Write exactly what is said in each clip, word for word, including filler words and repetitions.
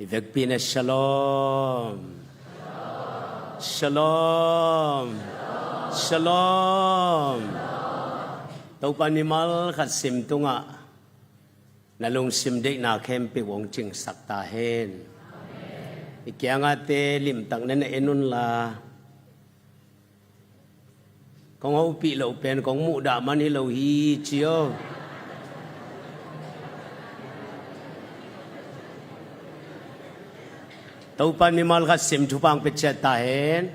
I vekpi in ah shalom. Shalom. Shalom. Topa mimal khat sim tungah na lungsim deihna khempeuh hong cingsak ta hen. I kiangahte limtak na na en unla, kong hopih loh pen kong muhdah man hi lo hi ci aw. Topa mimal khat sim thupha hong pia ciat ta hen.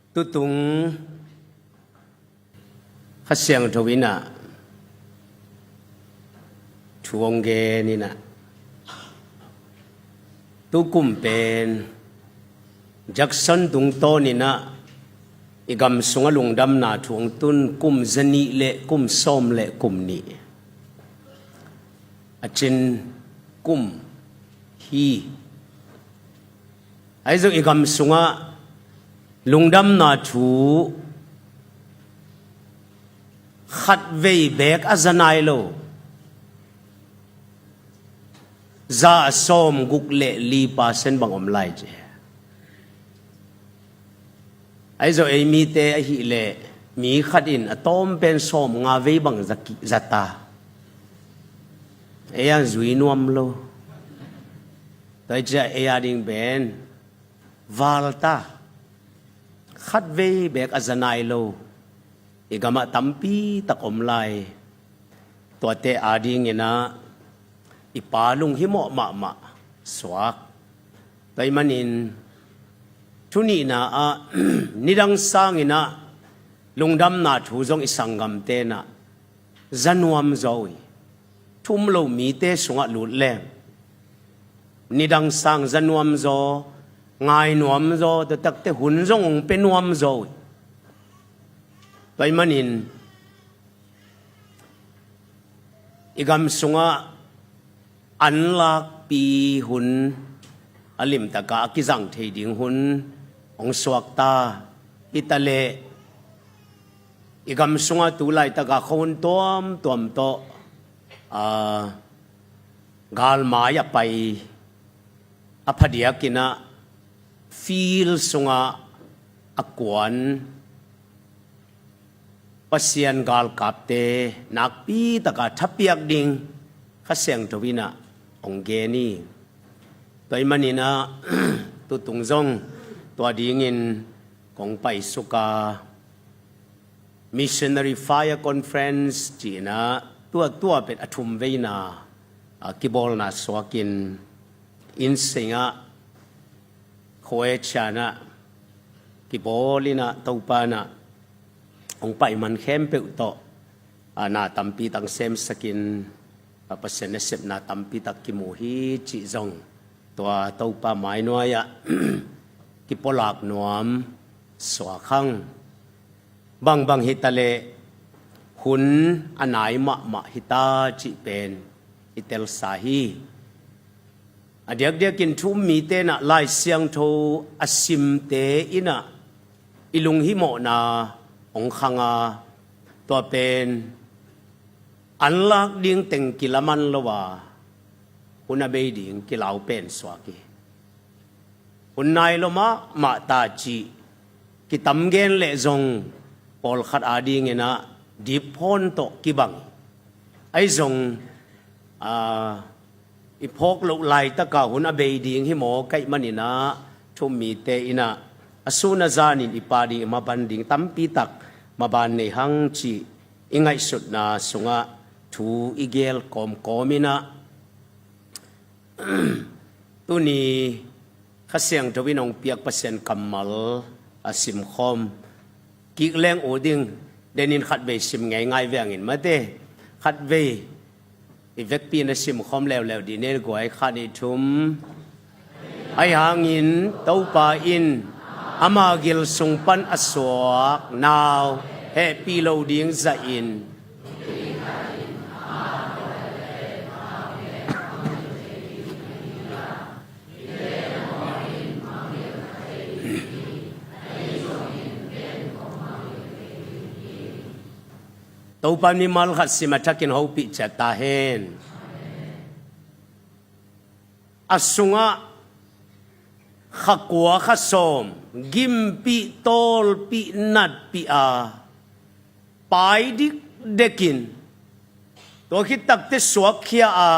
Tutung Kha Siangtho in ah thu hong gen in ah, tukum pen Jackson tungtawn in ah i gam sungah lungdamna thu hong tun kum zanih le kum sawm le kum nih. A cin kum hi. Ahi zong i gam sungah lungdamna thu khatvei beek a za nai lo, za a sawm guk le li percent bang om lai ci. Ahi zong ei mite ahih leh mi khat in a tawm pen sawm nga vei bang za ki-, za ta. Ei a zui nuam lo. Tua hi ciah ei a ding pen val ta. Khatvei beek a za nai lo i gamah tampi tak om lai. Tuate a ding in ah i Pa lunghimawh mahmah suak. Tua ahih manin thu nihna ah nidang sang in ah lungdamna thu zong i sanggamte in ah za nuam zaw uh hi. Thu um lo mite sungah lut leng nidang sang za nuam zaw, ngai nuam zaw, tua takte hun zong hong pia nuam zaw uh hi. Tua ahih manin i gam sungah anlakpi hun, a limtak ah a kizang thei ding hun hong suak ta. Hi ta leh i gam sungah tu laitak ah khuahun tuamtuam tawh, aa, galmai a pai, a phadiak in ah field sungah a kuan Pasian galkapte nakpi tak a thapiak ding Kha Siangtho in ah hong gen hi. Tua ahih manin ah tutung zong tua dingin kong paisuk a, Missionary Fire Conference ci in ah tua, tua pen a thum veina, a, kibawlna suak in, inn sungah, Croatia in ah kibawl in ah Topa in ah hong pai man khempeuh tawh, a, na tampi tak semsak in, a, Pasian nasepna tampi tak kimu hi cih zong tua Topa mainuai ah kipulak nuam suak hang. Bangbang hi ta leh hun a nai mahmah hi ta cih pen i telsa hi. A diakdiakin thu um mite in ah Lai Siangtho a simte in ah i lunghimawhna hong khang a, tua pen anlak ding teng kilaman lo a, hun a bei ding kilau pen suak hi. Hun nai lo mahmah ta cih kitam gen leh zong pawlkhat a ding in ah dip hawn tawh kibang. Ahi zong, aa, i phawk loh laitak ah hun a bei ding hi maw, ka hih manin ah thu um mite in ah a sun a zanin i Pa ding, i maban ding tampi tak maban nei hang cih i ngaihsutna sungah thu i geel kawmkawm in ah, tuni Kha Siangtho in hong piak Pasian kammal a simkhawm kik leng ut ding. Denin khatvei sim ngeingai veng in mate, khatvei i vekpi in a simkhawm leuleu dih ni, guai, khat, nih, thum. Ahi hangin Topa in ama gil sung pan a suak nau hehpih lo ding zahin, Topa mimal khat sim a thakin hopih ciat ta hen. a sungah kha kua kha sawm gimpih tawlpih natpih a pai dikdekin, tua khit takte suakkhia a,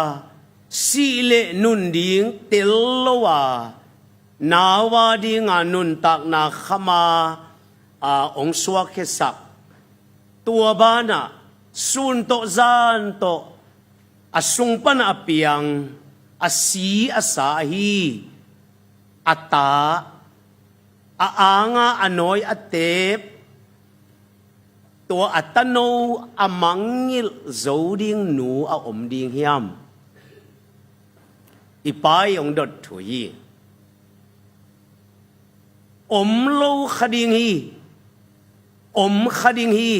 sih le nun ding tel lo a, nau a dinga nuntakna khama a hong suakkhiasak, tua banah sun tawh zan tawh a sung pan a piang, a si a sa ahi a ta, a anga a nawi a teep, tua a tano a mangngilh zo ding nu a om ding hiam? I Pa i hong dot thu hi. Om lo kha ding hi. Om kha ding hi.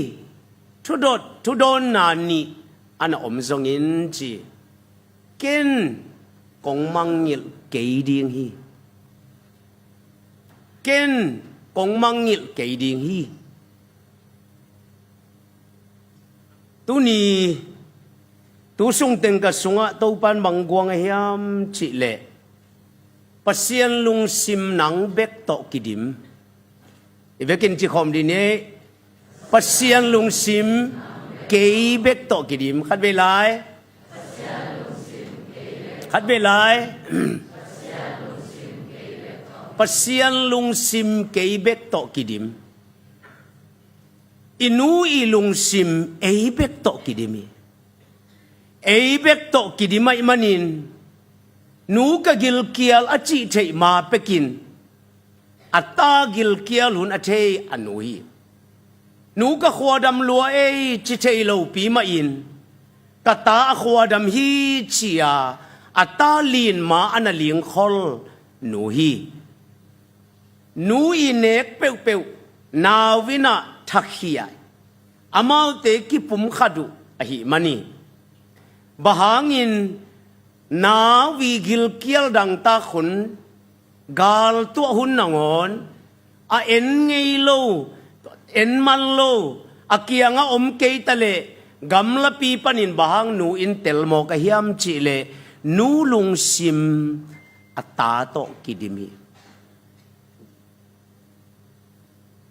Thudot, thudawnna nih a na om zongin ci, ken kong mangngilh kei ding hi. Ken kong mangngilh kei ding hi. Tuni, tu sung teng ka sungah Topan bang guang a hiam cihleh, Pasian lungsim nang bek tawh kidim. I vekin ci khawm dih ni. Pasian lungsim kei bek tawh kidim. Khat vei lai. Khat vei lai. Pasian lungsim kei bek tawh kidim. I nu i lungsim ei bek tawh kidim hi. Ei bek tawh kidim ahih manin, nu ka gilkial a cih theih ma pekin, a ta gilkial hun a thei a nu hi. Nu ka khuadam lua ei ci thei lopi mahin, ka ta a khuadam hi ci-a a ta lin ma a na lingkhol nu hi. Nu i nek peuhpeuh nau in a thakhia, amaute kipumkhat uh ahih manin, bang hangin nau i gilkial dangtak hun, gal tuah hun nangawn a en ngei lo, en man lo, a kiangah om kei ta leh gamlapi panin bang hang nu in telmawk a hiam cihleh, nu lungsim a ta tawh kidim hi.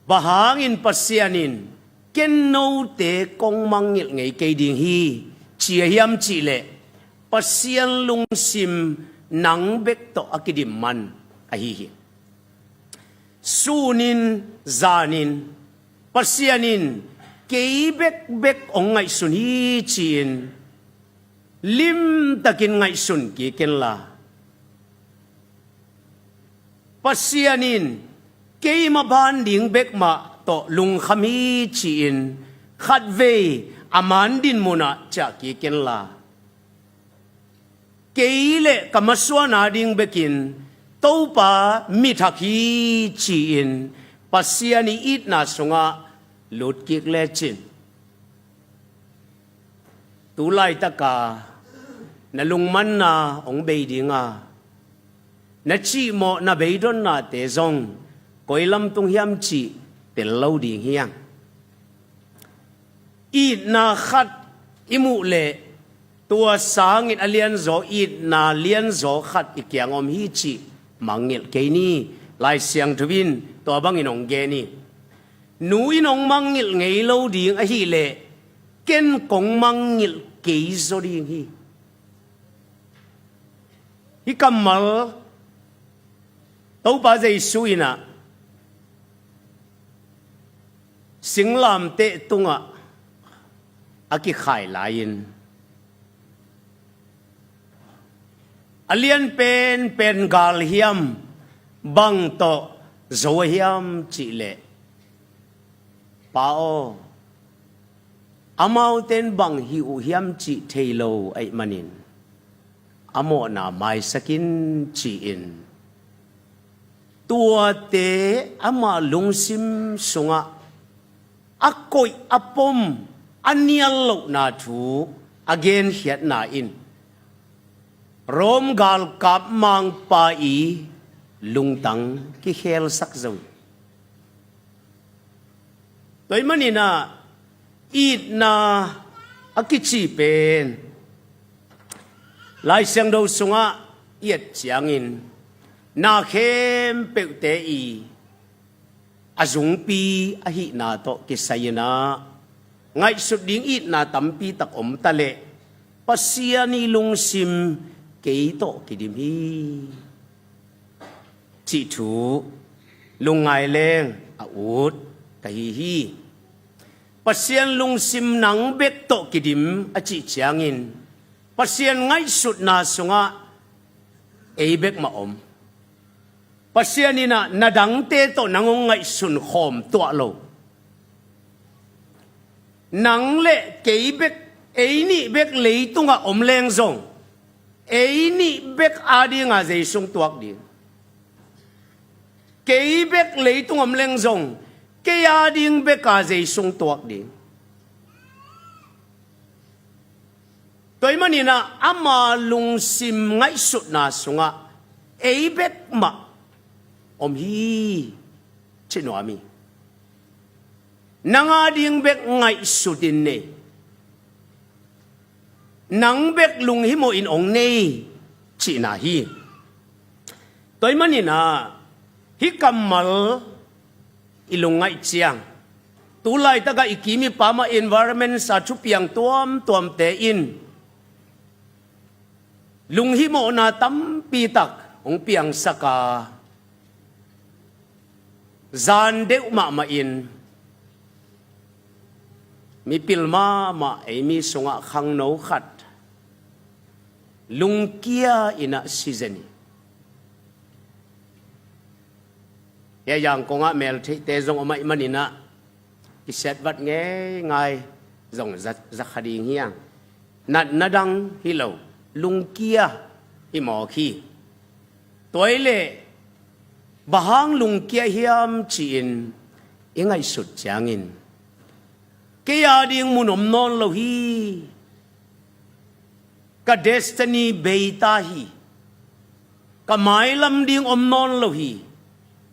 Bang hangin Pasian in, ken note kong mangngilh ngei kei ding hi, ci a hiam cihleh, Pasian lungsim nang bek tawh a kidim man ahi hi. Sun in, zan in, Pasian in kei bekbek hong ngaihsun hi ci-in limtakin ngaihsun kik inla, Pasian in keima ban ding bek mah tawh lungkham hi ci-in khatvei a man din munah ciah kik inla, kei le ka masuan a ding bekin Topa mi thak hi ci-in Pasian i itna sungah lut kik lecin, tu laitaka na lungmanna hong bei ding a, na cihmawh na beidonnate zong koi lam tung hiam cih tel lo ding hi hang. Itna khat i muh leh, tua sangin a lianzaw, itna lianzaw khat i kiang om hi cih mangngilh kei ni. Lai Siangtho in tua bangin hong gen hi. Nu in hong mangngilh ngei lo ding ahih leh, ken kong mangngilh kei zaw ding hi. Hih kammal Topa Jesu in ah singlamteh tungah a kikhai lai-in, a lian penpen gal hiam, bang tawh zo a hiam cihleh, Pa aw, amaute in bang hih uh hiam cih thei lo ahih manin, a mawhna maisak in ci-in, tuate ama lungsim sungah a koih a pom a nial lohna thu a genkhiatna in Rom galkap mangpa i lungtang kikhelsak zo hi. Tua ahih manin ah itna a kici pen Lai Siangtho sungah i et ciangin na khempeuhte i a zungpi ahihna tawh kisai-in ah ngaihsut ding itna tampi tak om ta leh Pasian i lungsim kei tawh kidim hi cih thu lungngai leng a ut ka hi hi. Pasian lungsim nang bek tawh kidim a cih ciangin Pasian ngaihsutna sungah ei bek mah om. Pasian in ah na dangte tawh nang hong ngaihsun khawm tuah lo. Nang le kei bek, ei nih bek leitungah om leng zong, ei nih bek adinga zei sung tuak ding. Kei bek leitung om leng zong, kei ading beka zei sung tuak ding. Tua ahih manin ah ama lungsim ngaihsutna sungah ei bek mah om hi, ci nuam hi. Nang ading bek ngaihsut in nei, nang bek lunghimawh in hong nei cihna hi. Tua ahih manin ah hih kammal i lungngaih ciang, tu laitakah i kim i pam ah environment a thupiang tuamtuamte in lunghimawhna tampi tak hong piangsak a, zan deuh mahmah in mipil mahmah ei mi sungah khangno khat lungkia in ah si zen hi. Hia Yangon ah meltheihte zong om ahih manin ah kisiatvat ngeingai zong za, za kha ding hi hang. Natna dang hi lo, lungkia hi mawk hi. Tua ahih leh bang hang lungkia hiam ci-in i ngaihsut ciangin, kei ading mun om nawn lo hi, ka destiny bei ta hi, ka mailam ding om nawn lo hi,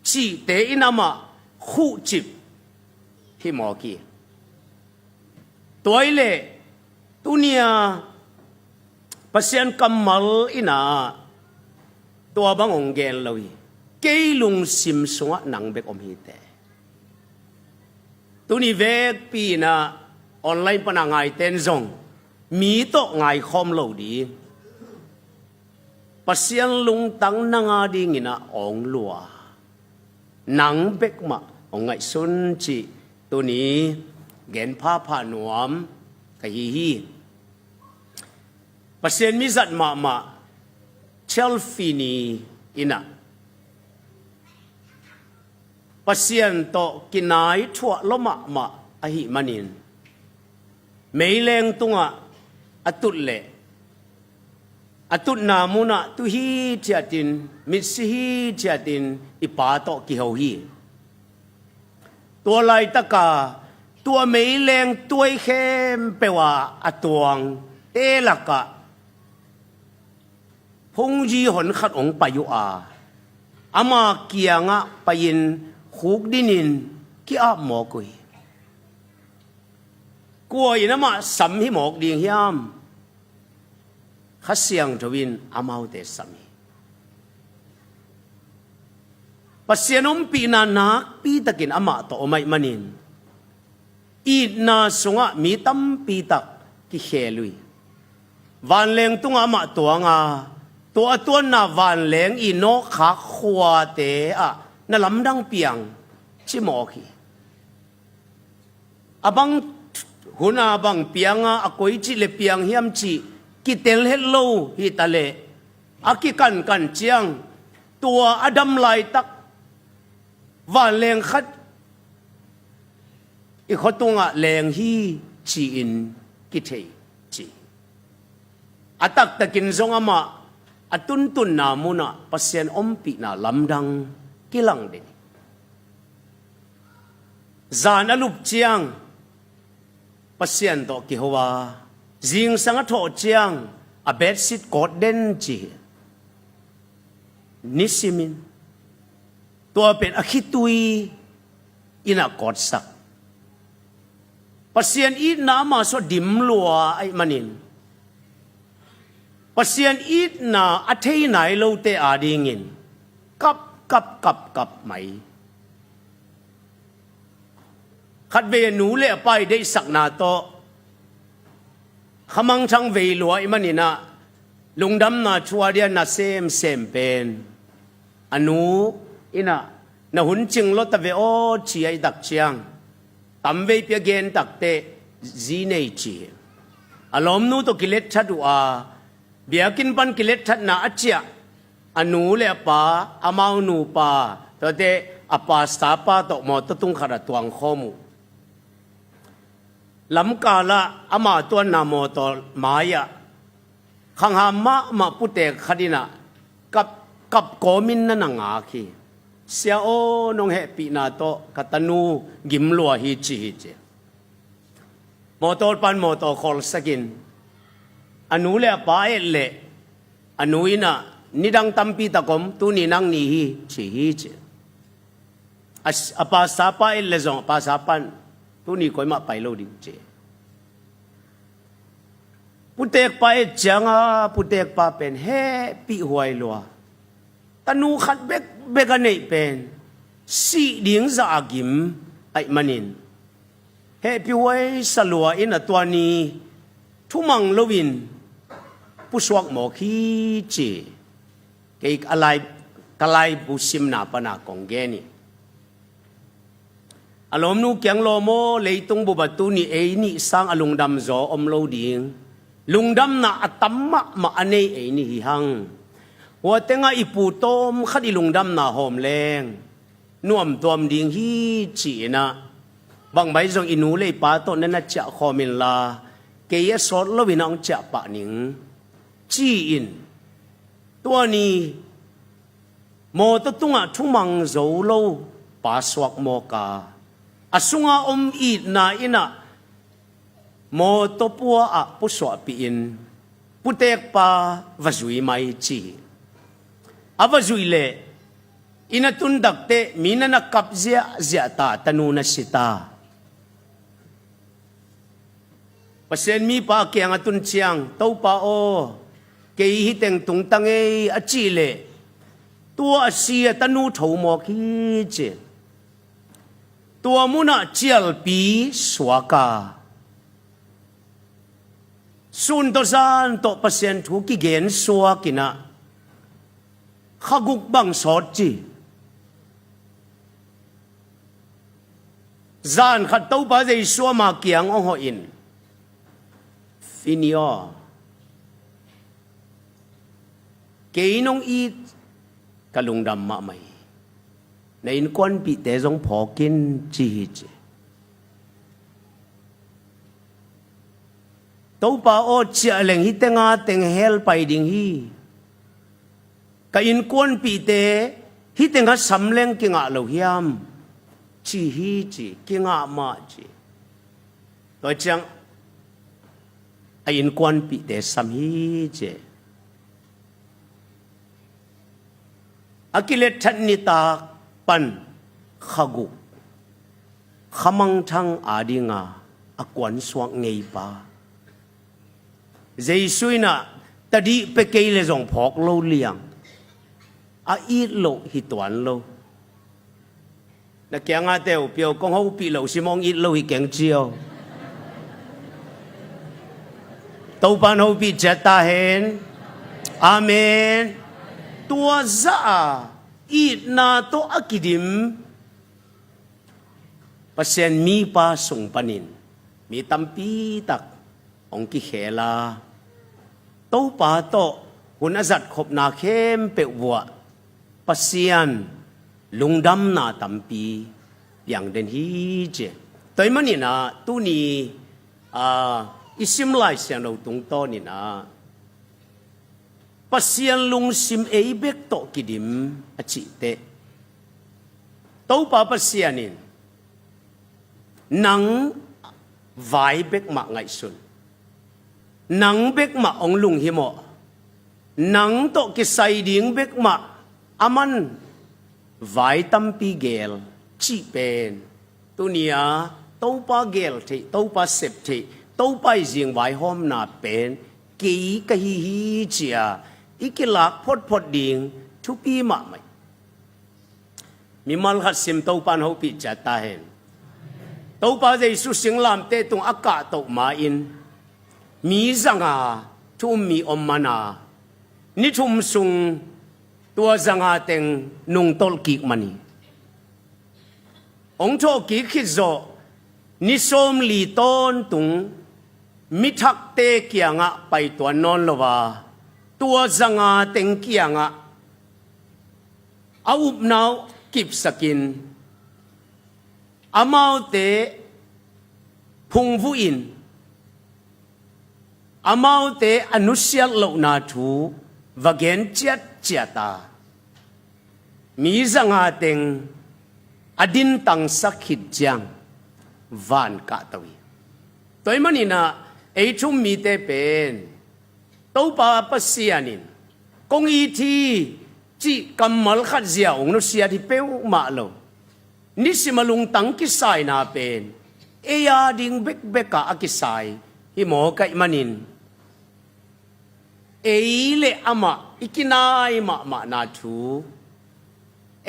cihte in amah khuhcip hi mawk hi. Tua ahih leh tuni-a Pasian kammal in ah tua bang hong gen lo hi. Kei lungsim sungah nang bek om hi teh. Tuni vekpi in ah online pana ngaiten zong mi tawh ngaikhawm lo ding. Pasian lungtang nang adingin ah hong lua. Nang bek mah hong ngaihsun cih tuni gen phapha nuam ka hi hi. Pasian mizat mahmah Charles Finney in ah Pasian tawh kinai thuah lua mahmah ahih manin, meileng tungah a tut leh a tutna munah tu hithiatin, mitsi hithiatin i Pa tawh kiho hi. Tua laitaka tua meileng tuai khempeuh a a tuangte lakah phungzi hon khat hong pai uh a, ama kiangah pai-in khukdinin ki-ap mawk uh hi. Kua in amah sam hi mawk ding hiam? Kha Siangtho in amaute sam hi. Pasian ompihna nakpitakin amah tawh om ahih manin, itna sungah mi tampitak kikhel uh hi. Vanleng tungah amah tuanga, tua a tuanna vanleng i nawhkhak khuate ah na lamdang piang ci mawk hi. A bang huna bang pianga, a koi cih le piang hiam cih kitel het lo hi ta leh, a kikankan ciang tua a dam laitak vanleng khat i khua tungah leng hi ci-in kithei ci. A taktakin zong amah a tuntunna munah Pasian ompihna lamdang kilang ding. Zan a lup ciang Pasian tawh kiho a, zingsang a thawh ciang a bedsheet kawt den ci hi. Nisimin tua pen a khitui in a kawtsak. Pasian itna ama sua dim lua ahih manin, Pasian itna a thei nai lote adingin kap, kap, kap, kap mai. Khatvei a nu le a pa i deihsakna tawh khamangthang vei lua i maninah lungdamna thu a dia na semsem pen a nu inah na hun cing lua ta ve aw ci a i tak ciang tamveipi a gen takteh zi nei ci hi. A lawmnu tawh kilet that uh a biakinn pan kilet thatna a ciah a nu le a pa, amau nupa, tuate a pasta pa tawh mawtaw tung khat a tuang khawm uh. Lamkalah ama tuanna mawtaw mai-ah khangham mahmah putek khat inah kap, kap kawmin na na ngak hi. Sia aw, nong hehpihna tawh ka tanu gim lua hi ci hi ci. Mawtaw pan mawtaw khawlsakin a nu le a pa et leh a nu inah nidang tampi tak om, tuni nang ni hi ci hi ci. A, a pasta pa et le zong a pasta pan tuni koimah pai lo ding ci. Putekpa et cianga putekpa pen hehpih huai lua. Tanu khat bekbek a neih pen sih ding zah a gim aih manin hehpih huai sa lua in a tua ni thumang loin pusuak mawk hi ci. Kei a lai, ka laibu simna pana kong gen hi. A lawmnu kiang lawm aw, leitung bup ah tuni ei nih sang a lungdam zaw om lo ding. Lungdamna a tam mahmah a nei ei nih hi hang. Hua tengah i pu tawm khat i lungdamna hawm leng nuam tuam ding hi ci-inah bangmah zong i nu le i pa tawh na na ciah khawm inla kei a sawt loin a hong ciah pah ning ci-in tua ni mawtaw tungah thumang zo lo pa suak mawk a, a sunga om itna inah mawtaw pua ah pusuahpih in putekpa va zui mai ci hi. A va zuih leh inn a tun takteh mi na na kap ziahziah ta, tanu na si ta. Pasian mipa a kiang a tun ciang, Topa aw, kei hih teng tungta ngei a cih leh tua a si a tanu tho mawk hi ci. Tua munah cialpi suak a, sun tawh zan tawh Pasian thu kigen suak inah kha guk bang sawt ci. Zan khat Topa Jesu ama kiang hong hawh in, Fini aw, kei nong it ka lungdam mahmah hi. Na innkuanpihte zong phawk in ci hi ci. Topa aw, ciah leng hih tenga teng hell pai ding hi. Ka innkuanpihte hih tenga sam leng kingah lo hiam? Ci hi ci, kingah mah ci. Tua ciang a innkuanpihte sam hi ci. A kilet that nitak pan kha guk kha mangthang adinga a kuansuak ngeipa. Jesu inah tadih pia kei le zong phawk lo liang. A it loh hi tuan lo. Na kianga teu pio kong hopih lo si mong it lo hi keng cio. Topan hopih ciat ta hen. Amen. Tua zah a itna tawh a kidim Pasian mipa sung panin mi tampi tak hong kikhel a, Topa tawh hun a zatkhopna khempeuh vuah Pasian lungdamna tampi piang den hi ci. Tua ahih maninah tuni, ah, i sim Lai Siangtho tungtawninah Pasian lungsim ei bek tawh kidim a cihteh Topa Pasian in nang vai bek mah ngaihsun. Nang bek mah hong lunghimawh. Nang tawh kisai ding bek mah a man vai tampi geel cih pen tuni-a Topa geel theih, Topa sep theih, Topa i zing vaihawmna pen kei ka hi hi ci-a i kilak photphot ding thupi mahmah. Mimal khat sim Topa in hopih ciat ta hen. Topa Jesu singlamteh tung a kahtoh ma-in mi zanga thu um mi om man a, ni thum sung tua zanga teng nungtolh kik man hi. Hong thawhkik khit zawh ni sawmli tawntung mi thakte kiangah paituan nawn lo a, tua zanga teng kiangah a upna uh kipsakin amaute phungvuhin amaute a nusiat lohna thu va gen ciatciat a, mi zanga teng a dintangsak khit ciang van kahto hi. Tua ahih manin ah ei thu um mite pen Topa Pasian in kong it hi cih kammal khat zia hong nusiat hi peuhmah lo. Nisim a lungtang kisaina pen ei a ding bekbek ah a kisai hi mawk ahih manin, ei le amah i kinai mahmahna thu,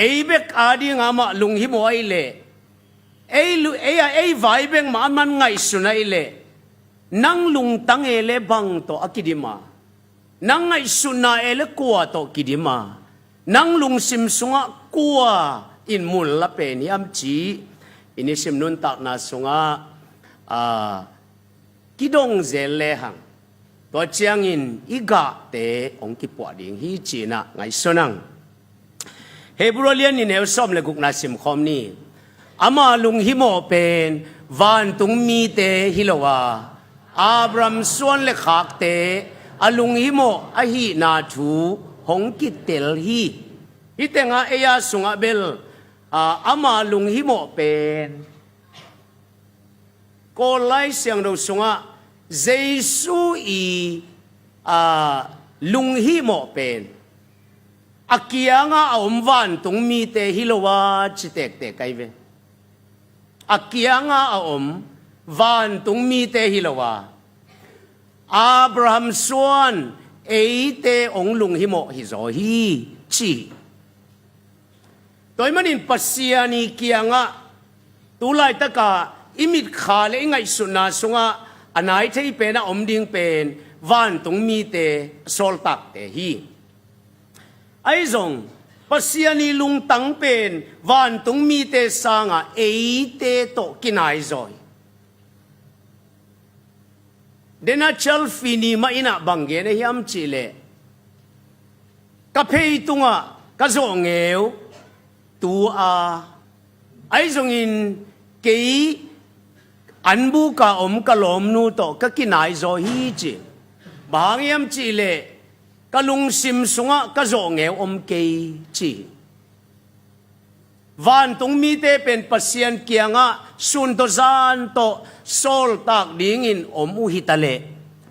ei bek a ding amah lunghimawh ahih leh, ei lu-, ei a ei vai bek mah a man ngaihsun ahih leh, nang lungtang e le bang tawh a kidim a, nang ngaihsutna e le kua tawh kidim a, nang lungsim sungah kua in mun la pen hiam cih i nisim nuntakna sungah, a, kidong zel lehang, tua ciangin i gahte hong kipuah ding hi ci-in ah ngaihsun ang. Hebru a lian nih neu sawm le gukna simkhawm ni. Ama lunghimawh pen vantung mite hi lo a, Abraham suan le khakte a lunghimawh ahihna thu hong kitel hi. Hih tengah ei a sungah bel, a, ama lunghimawh pen Kawl Lai Siangtho sungah Jesu i, a, lunghimawh pen a kiangah a om vantung mite hi lo a ci tektek ahi ve. A kiangah a om vantung mite hi lo a, Abraham suan eite hong lunghimawh hi zaw hi ci. Tua ahih manin Pasian i kiangah tu laitakah i mitkha le i ngaihsutna sungah a nai thei pen a om ding pen vantung mite sawltakte hi. Ahi zong Pasian i lungtang pen vantung mite sangah eite tawh kinai zaw hi. Dena Charles Finney mah in ah bang gen a hiam cih leh, ka phei tungah ka zawhngeu tu a, ahi zongin kei anbuka om ka lawmnu tawh ka kinai zaw hi ci. Bang hang hiam cih leh ka lungsim sungah ka zawhngeu om kei ci. Vantung mite pen Pasian kiangah sun tawh zan tawh sawltak dingin om uh hi ta leh,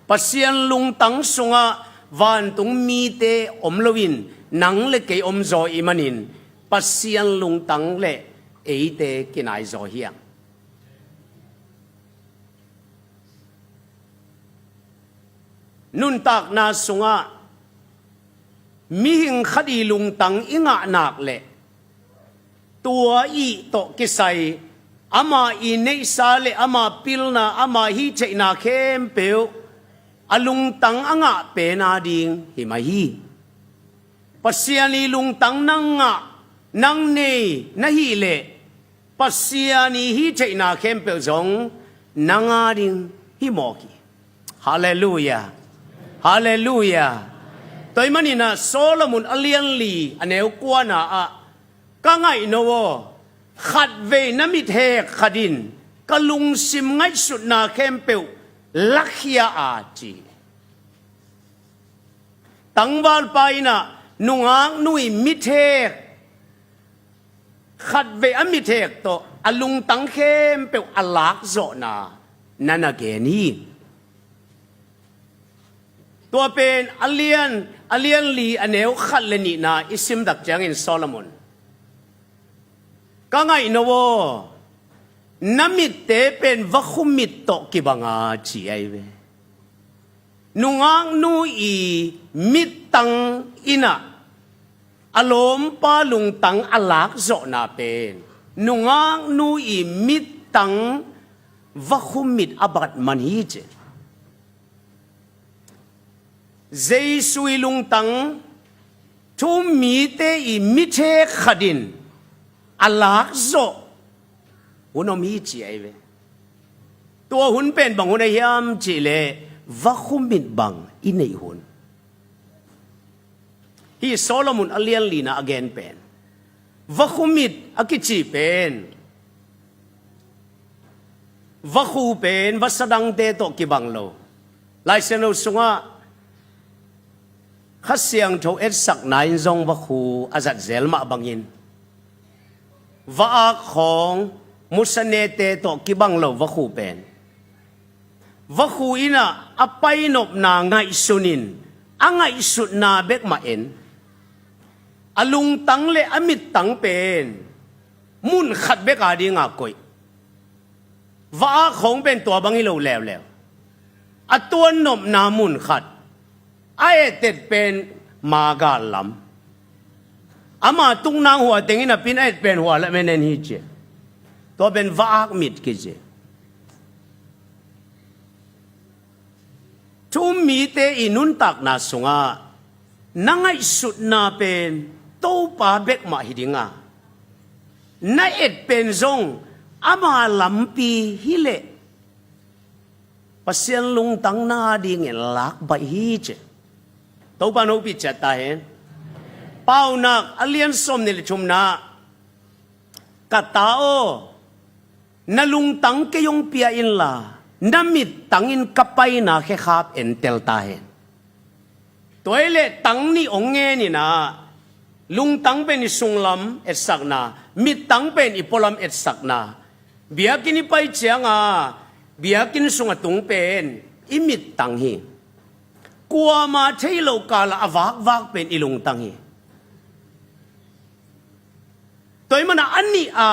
Pasian lungtang sungah vantung mite om loin nang le kei om zaw i hih manin Pasian lungtang le eite kinai zaw hi hang. Nuntakna sungah mihing khat i lungtang i ngah nak leh tua i tawh kisai ama i neihsa le ama pilna, ama hih theihna khempeuh a lungtang a ngah pen a ding hi mah hi. Pasian i lungtang nang ngah, nang nei na hih leh Pasian i hih theihna khempeuh zong nang a ding hi mawk hi. Halleluiah. Halleluiah. Tua ahih manin ah Solomon a lian li a neu kuana ah, ka ngaihno aw, khatvei na mithek khat in ka lungsim ngaihsutna khempeuh lakhia a ci. Tangvalpa in ah nungaknu i mithek khatvei a mithek tawh a lungtang khempeuh a lakzawhna na na gen hi. Tua pen a lian, a lian li a neu khat le nihna i simtak ciangin Solomon, ka ngaihno aw, na mitte pen vakhu mit tawh kibang a ci ahi ve. Nungaknu i mittang in ah a lawmpa lungtang a lakzawhna pen nungaknu i mittang vakhu mit a bat man hi ci. Jesu i lungtang thu-um mite i mithek khat in a lakzawh hun om hi ci ahi ve. Tua hun pen bang hun ahi hiam cihleh vakhu mit bang i neih hun. Hih Solomon a lianlina a gen pen vakhu mit a kici pen vakhu pen vasa dangte tawh kibang lo. Laisiangtho sungah Kha Siangtho etsakna in zong vakhu a zat zel mah bangin va-ak khawng musanete tawh kibang lo vakhu pen vakhu in ah a painopna ngaihsun in a ngaihsutna bek mah en. A lungtang le a mittang pen mun khat bek a dinga koih. Va-ak khawng pen tua bang hi lo leuleu. A tuannopna mun khat. A etet pen maagal lam. Ama tuknang hua tengin a pin a et pen hua lam en hi ci. Tua pen va-ak mit kici. Thu-um mite i nuntakna sungah na ngaihsutna pen Topa bek mah hi dinga, na et pen zong ama lampi hi leh Pasian lungtang na dingin lak baih hi ci. Topa in hopih ciat ta hen. Paunak a lian sawm nih le thumna, ka ta aw, na lungtang kei hong pia inla, na mittang in ka paina khekhap entel ta hen. Tua hi leh tang nih hong ngen in ah, lungtang pen i sunglam etsakna, mittang pen i pualam etsakna. Biakinn i pai cianga biakinn sung a tung pen i mittang hi. Kuama thei lo kala a vakvak pen i lungtang hi. Tua ahih manin a nih a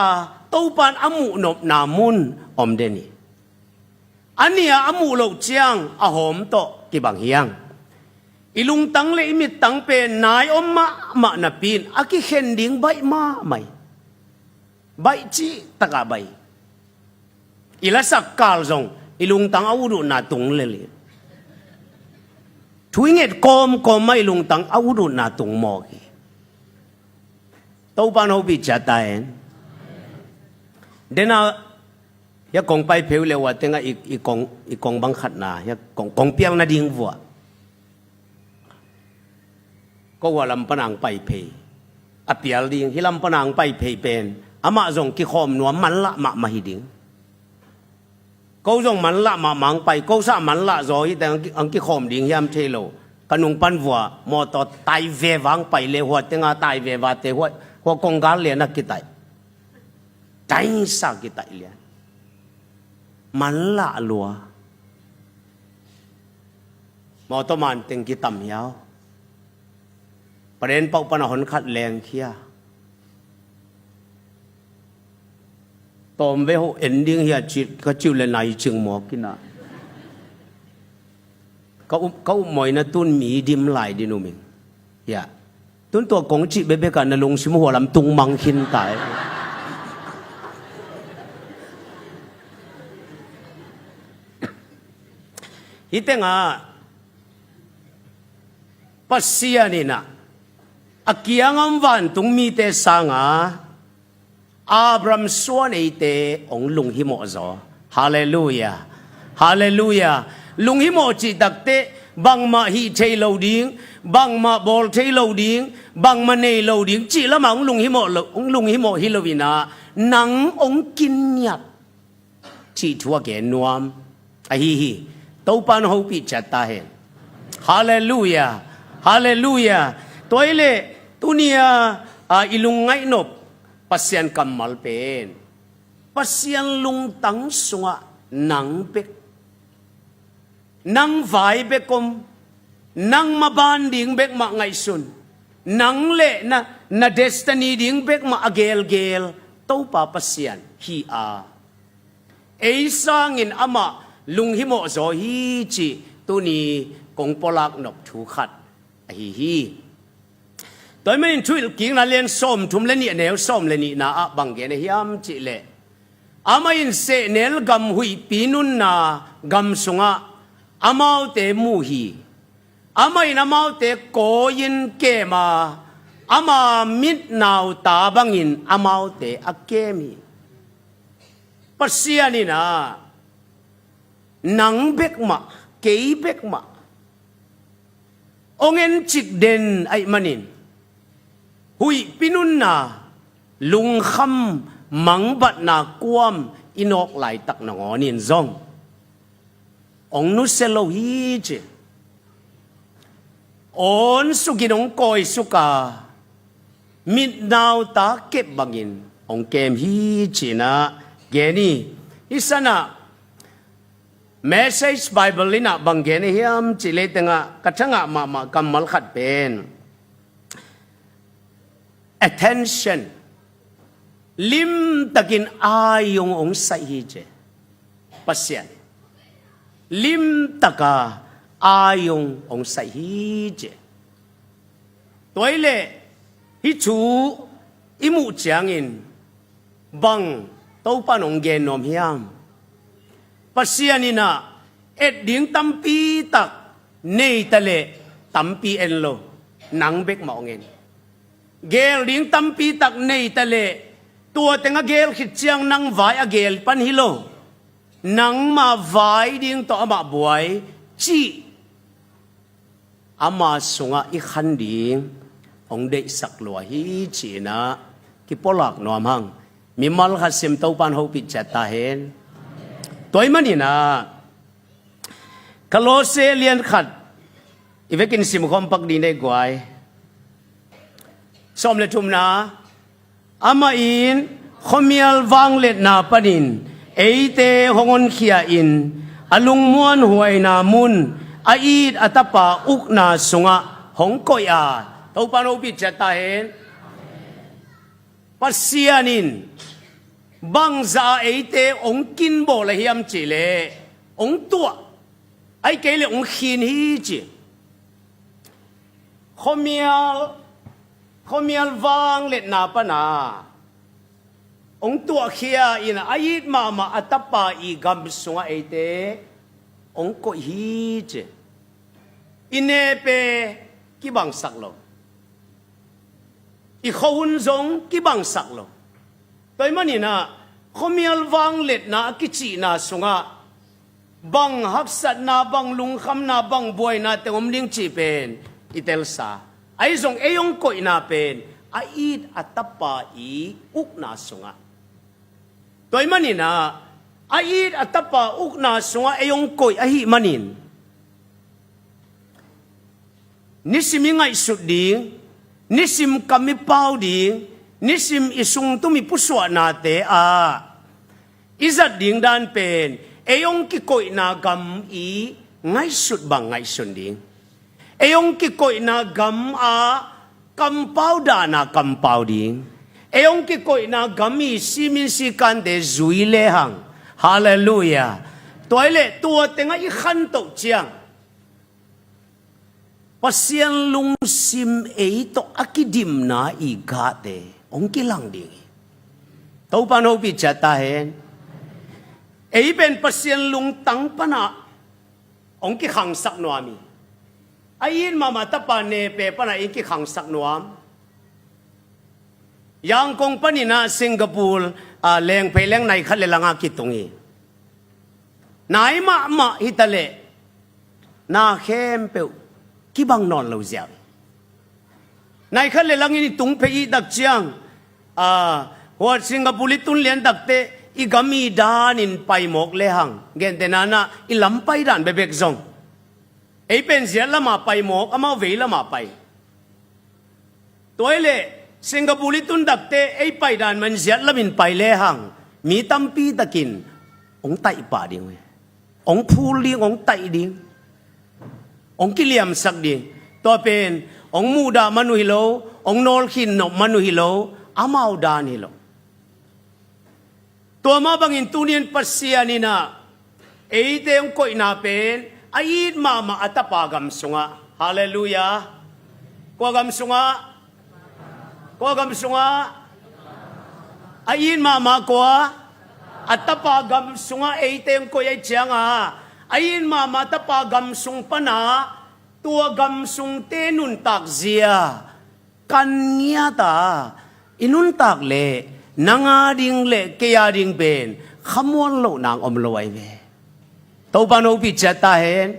Topa in a muhnopna mun om den hi. A nih a a muh loh ciang a hawm tawh kibang hi hang. I lungtang le i mittang pen nai om mahmah napi in a kikhen ding baih mahmah hi. Baih cih takah baih. I lasak kal zong i lungtang a utuhna tung lel hi. Thu i nget kawmkawm mah i lungtang a utuhna tung mawk hi. Topa in hopih ciat ta hen. Dena hia kong pai phei uh leh hua tengah i, i kong, i kong bang khatna hia kong, kong pial nading vuah. Ko hua lam pana hong pai phei a pial ding, hih lam pana hong pai phei pen amah zong kikhawm nuam manlah mahmah hi ding. Ko zong manlah mahmah hong pai, ko sah manlah zaw hi teng hong kikhawm ding hiam thei lo. Ka nung pan vua mawtaw tai veva hong pai le hua tenga tai vevate hua, hua konggal lian a kitaih. Taingsa kitaih lian. Manlah lua. Mawtaw man teng kitam hiau. Paren pauh pana hon khat lengkhia. Tawm ve ho en ding hia ci, ka ciu le nai cing mawk ina. Ka up, ka upmawina tun mi dim lai din um ing. Hia. Tun tua kong cih bekbek a na lungsim hua lam tung mang khin ta e. Hih tengah Pasian in ah a kiangah om vantung mite sangah Abraham suan eite hong lunghimawh zaw. Halleluiah. Halleluiah. Lunghimawh cih takteh bangmah hih thei lo ding, bangmah bawl thei lo ding, bangmah nei lo ding cih lamah hong lunghimawh lo, hong lunghimawh hi lo inah nang hong kinngiat cih thu a gen nuam ahi hi. Topa in hopih ciat ta hen. Halleluiah. Halleluiah. Tua hileh tunia, a, i lungngaih nop Pasian kammal pen Pasian lungtang sungah nang bek, nang vai bek om, nang maban ding bek mah ngaihsun, nang le na, na destiny ding bek mah a gelgel Topa Pasian hi a, ei sangin amah lunghimawh zaw hi cih tuni kong pulak nop thu khat ahi hi. Tua ahih manin Thuhilhkikna lian sawmthum le nih, a neu sawm le nihna ah bang gen ahi hiam cih leh, amah in sehnel gam huihpi nunna gam sungah amaute mu hi. Amah in amaute kawi-in kem a, ama mit nauta bangin amaute a kem hi. Pasian in ah nang bek mah, kei bek mah hong encik den ahih manin, huihpi nunna, lungkham mangbatna kuam i nawk laitak nangawn in zong hong nusia lo hi ci. Awn sukin hong kawisuk a, mit nauta kep bangin hong kem hi ci-in ah gen hi. Hih san ah Message Bible in ah bang gen ahi hiam cih leh, tengah ka thangah mahmah kammal khat pen attention, limtakin ai hong hong saih hi ci. Pasian limtaka ai hong hong saih hi ci. Tua ahih leh hih thu i muh ciangin bang Topa'n hong gen nuam hiam? Pasian in ah et ding tampi tak nei ta leh tampi en lo, nang bek mah hong en. Geel ding tampi tak nei ta leh, tua teng a geel khit ciang nang vai a geel pan hi lo, nangmah vai ding tawh amah buai cih ama sungah i khan ding hong deihsak lua hi ci-in ah kipulak nuam hang. Mimal khat sim Topa'n hopih ciat ta hen. Tua ahih manin ah Kolose lian khat i vekin simkhawm pak dih ni ei guai. Sawm le thumna, amah in khuamial vangliatna panin eite hong honkhia in, a lungmuanhuaina mun a it a Tapa ukna sungah hong koih a. Topa'n hopih ciat ta hen. Pasian in bangzah a eite hong kinbawl ahi hiam cih leh, hong tuah, ahih kei leh hong khin hi ci. Khuamial, khuamial vangliatna pana hong tuahkhia in a it mahmah a Tapa i gam sungah eite hong koih hi ci. I nepe kibangsak lo, i khuahun zong kibangsak lo. Tua ahih manin ah khuamial vangliatna a kicihna sungah bang haksatna, bang lungkhamna, bang buaina teng om ding cih pen i telsa. Ahi zong ei hong koihna pen a it a Tapa i ukna sungah. Tua ahih manin ah a it a Tapa ukna sungah ei hong koih ahih manin, nisim i ngaihsut ding, nisim kam i pau ding, nisim i sungtum i pusuahnate ah i zat ding dan pen ei hong kikoihna gam i ngaihsut bang ngaihsun ding. Ei hong kikoihna gam ah kampau dan a kampau ding. Ei hong kikoihna gam i simin sikante zui lehang. Halleluiah. Tua ahih leh tua tengah i khantoh ciang Pasian lungsim ei tawh a kidimna i gahte hong kilang ding hi. Topa'n hopih ciat ta hen. Ei pen Pasian lungtang pana hong kikhangsak nuam hi. A it mahmah Tapa nepe pana i kikhangsak nuam. Yangkong panin ah Singapore, ah, lengphei leng nai khat le lang a kitung hi. Nai mahmah hi ta leh na khempeuh kibang nawn lo ziau hi. Nai khat le langin i tung phei i tak ciang, ah, huat Singapore i tun lian tak teh i gam i danin pai mawk lehang, gentehna in ah i lam pai dan bekbek zong, ei pen ziat lamah pai mawk, amau vei lamah pai. Tua ahih leh Singapore i tun tak teh ei pai dan mah in ziat lamin pai lehang mi tampi takin hong taih pah ding uh hi. Hong phul ding, hong taih ding, hong kiliamsak ding. Tua pen hong muhdah man uh hi lo, hong nawlkhin nop man uh hi lo, amau dan hi lo. Tua mah bangin tuni in Pasian in ah eite hong koihna pen A it mahmah a tapa gam sungah. Halleluiah. Kua gam sungah? Kua gam sungah? A it mahmah kua? A tapa gam sungah eite hong koih ahih ciangah, a it mahmah tapa gam sung pana tua gam sungte nuntak zia kan ngiat a i nuntak leh nang a ding leh kei a ding pen khamuan loh nang om lo ahi ve. Topa in hopih ciat ta hen.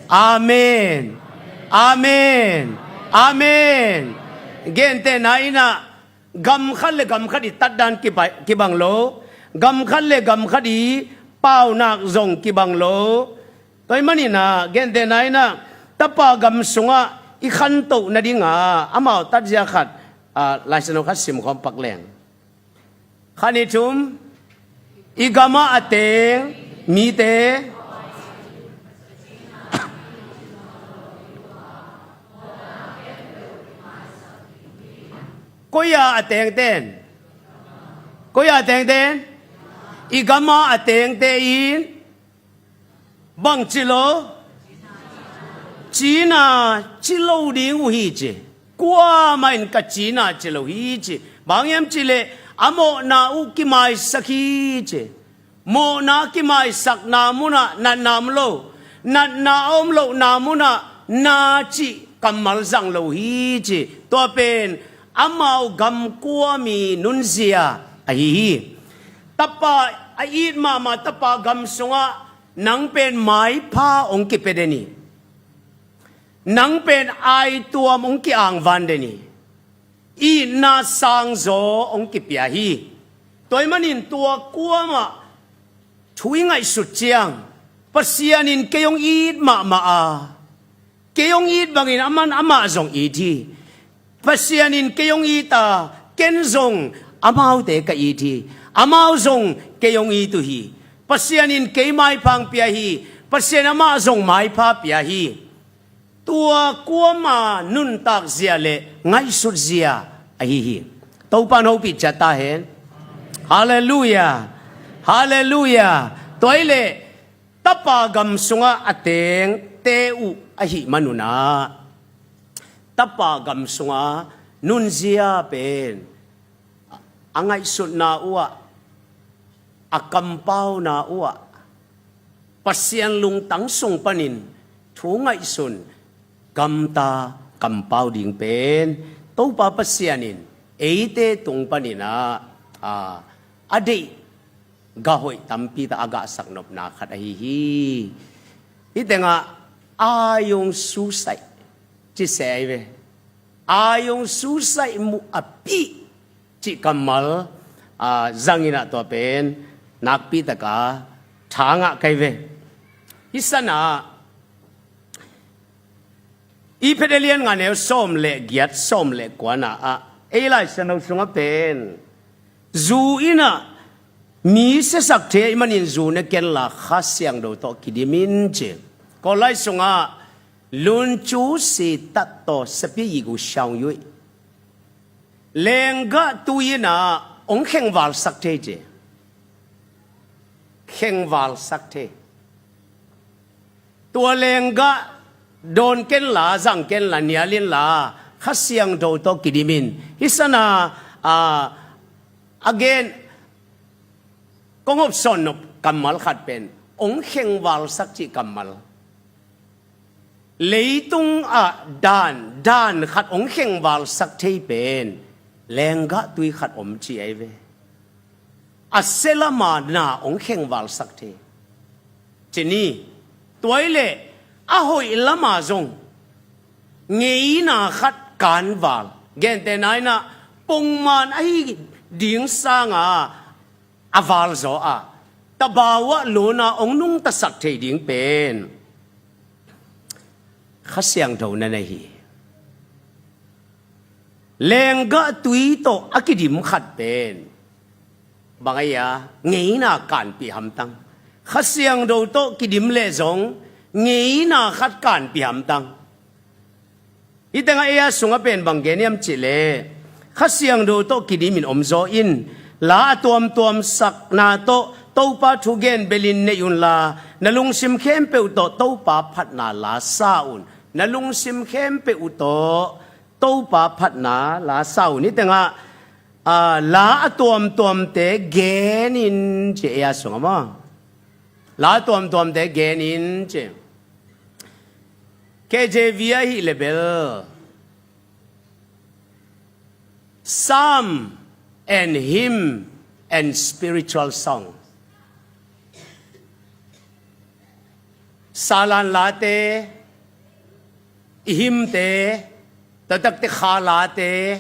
Amen. Amen. Amen. Gentehna in ah, gam khat le gam khat i tatdan kiba-, kibang lo, gam khat le gam khat i paunak zong kibang lo. Tua ahih manin ah, gentehna in ah, tapa gam sungah i khantoh nadingah amau tatzia khat, ah, Lai Siangtho khat simkhawm pak leng. Khat, nih, thum. I gamah a teng mite. Koi-ah a tengte in? Koi-ah a tengte in? I gamah a tengte in bang ci lo? Cina ci lo ding uh hi ci. Kuamah in ka cina ci lo hi ci. Bang hiam cih leh a mawhna uh kimaisak hi ci. Mawhna kimaisakna munah natna om lo. Natna a om lohna munah na cih kammal zang lo hi ci. Tua pen amau gam kuami nunzia ahi hi. Tapa, a it mahmah tapa gam sungah nang pen maipha hong kipia den hi. Nang pen aituam hong ki-angvan den hi. Itna sangzaw hong kipia hi. Tua ahih manin tua kuamah thu i ngaihsut ciang, Pasian in kei hong it mahmah a, kei hong it bangin aman amah zong it hi. Pasian in kei hong it a, ken zong amaute ka it hi. Amau zong kei hong it uh hi. Pasian in kei maipha hong pia hi. Pasian amah zong maipha pia hi. Tua kuama nuntak zia le ngaihsut zia ahi hi. Topa in hopih ciat ta hen. Halleluiah. Halleluiah. Tua ahih leh tapa gam sungah a tengte uh ahih manun ah, tapa gam sungah nunzia pen a ngaihsutna uhah, a kampauna uhah, Pasian lungtang sung panin thu ngaihsun, gamta kampau ding pen Topa Pasian in eite tung panin ah, a, a deih gah hoih tampi tak a gahsak nopna khat ahi hi. Hih tengah ayung susaih ci se ahi ve. Ayung susaih muh a pih cih kammal, a, zangin ah tua pen nakpi taka thangah kai ve. Hih sanah i Phet a lian nga neu sawm le giat, sawm le kuana ah, ei Lai Siangtho sungah pen zu in ah mi siasak thei ahih manin zu ne kenla Kha Siangtho tawh kidim in ci. Kawllai sungah luncu si tat tawh sapi yigu shaung yui. Lenggah tui in ah hong khengvalsak thei ci. Khengvalsak thei. Tua lenggah dawn kenla, zang kenla, nial inla Kha Siangtho tawh kidim in. Hih sanah, a, again, kong hopsawn nop kammal khat pen hong khengvalsak cih kammal. Leitung ah dan, dan khat hong khengvalsak thei pen lenggah tui khat om ci ahi ve. A sia lama na hong khengvalsak thei ci ni. Tua ahih leh a hoih lama zong ngeina khat kanval, gentehna in ah pongman ahi ding sanga a valzaw ah, tabau ah luna hong nungtasak thei ding pen Kha Siangtho na nei hi. Lenggah tui tawh a kidim khat pen bang ahi a, ngeina kanpih hamtang. Kha Siangtho tawh kidim leh zong ngeina khat kanpih hamtang. Hih tengah ei a sungah pen bang gen hiam cih leh, Kha Siangtho tawh kidim in omzaw in, la a tuamtuamsakna tawh Topa thugen belin neih unla, na lungsim khempeuh tawh Topa phatna la sa un. Na lungsim khempeuh tawh Topa phatna la sa un. Hih tengah, ah, la a tuamtuamte genin ci ei a sungah maw. La a tuamtuamte genin ci. K J V ahih leh bel Psalm and hymn and spiritual song. Salan late, i hymnte, taktakte kha late,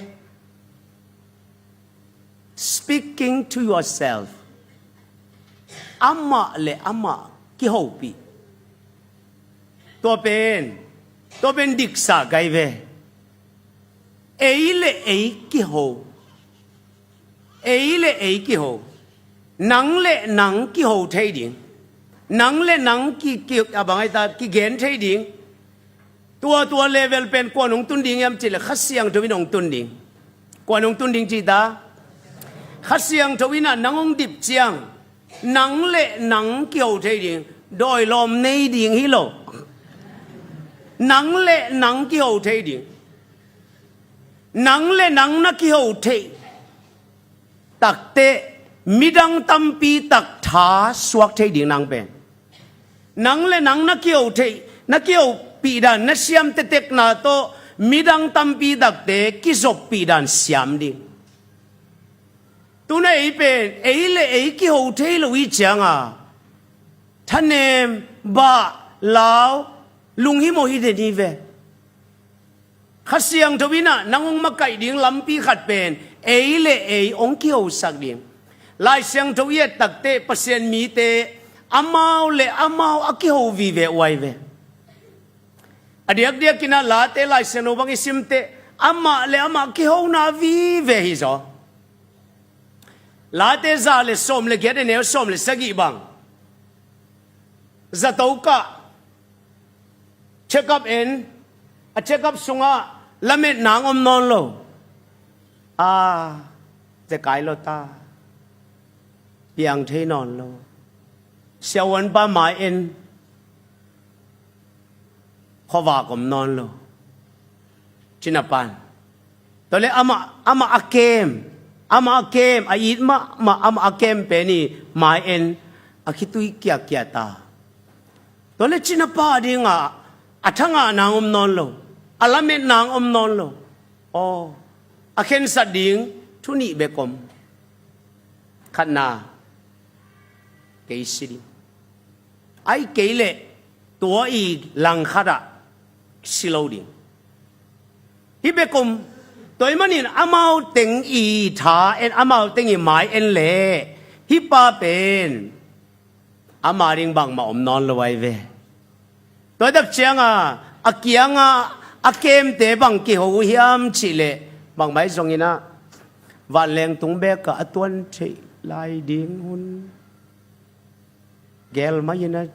speaking to yourself. Amah le amah kihopih. Tua pen, tua pen diksa gai ve. Ei le ei kiho. Ei le ei kiho. Nang le nang kiho thei ding. Nang le nang ki, ki, a bang ai ta, kigen thei ding. Tua, tua level pen kuan hong tun ding hiam cih leh Kha Siangtho in hong tun ding. Kuan hong tun ding ci ta. Kha Siangtho in ah nang hong dip ciang, nang le nang kiho thei ding. Dawi lawm nei ding hi lo. Nang le nang kiho thei ding. Nang le nang na kiho thei takteh midang tampi tak tha suak thei ding nang pen. Nang le nang na kiho thei, na kihopih dan, na siam tektekna tawh midang tampi takte kizoppih dan siam ding. Tuna ei pen, ei le ei kiho thei lo i cianga, thanem, bah, lau, lunghimawh hi den hi ve. Kha Siangtho in ah nang hong makaih ding lampi khat pen ei le ei hong kihosak ding. Lai Siangtho i et takteh Pasian mite amau le amau a kiho vive uh ai ve. A diakdiak in ah Late Lai Siangtho bang i simteh amah le amah kihona vive hi zaw. Late za le sawm le giat, a neu sawm le sagih bang. Zato kah check-up en, a check-up sungah lametna hong om nawn lo. A, zekai lo ta. Piang thei nawn lo. Siavuanpa mai en, khuavak om nawn lo. Cina pan. Tua le amah, amah a kem, amah a kem, a it mahmah, amah a kem pen i mai en, a khitui kiakia ta. Tua le cinapa dingah a thangahna hong om nawn lo, a lametna hong om nawn lo. Aw, a khensat ding thu nih bek om. Khatna, kei si ding. Ahih kei leh tua i langkhatah si lo ding. Hih bek om. Tua ahih manin amau teng i tha en, amau teng i mai en leh hih pa pen ama ding bangmah om nawn lo ai ve. Tua tak cianga a kianga a kemte bang kiho uh hiam cih leh, bangmah hi zongin ah vanleng tung bekah a tuan theih lai ding hun gel mai in ah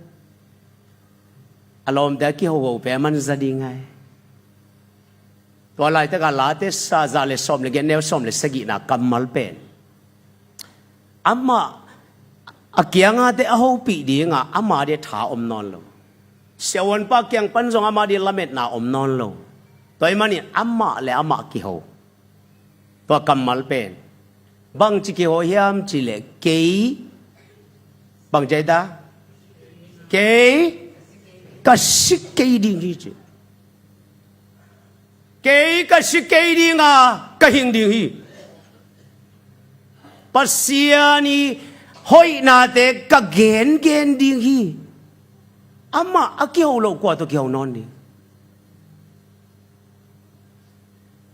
a lawmte a kihoho pen a man za ding ai. Tua laitakah Late za le sawm le giat, neu sawm le sagihna kammal pen amah a kiangate a hopih dingah ama dia tha om nawn lo. Siavuanpa kiang pan zong ama dia lametna om nawn lo. Tua ahih manin amah le amah kiho. Tua kammal pen bangci kiho hiam cih leh kei, bangci ai ta? Kei ka si kei ding hi ci. Kei ka si kei dinga ka hing ding hi. Pasian i hoihnate ka gengen ding hi. Amah a kiho lo kua tawh kiho nawn ding?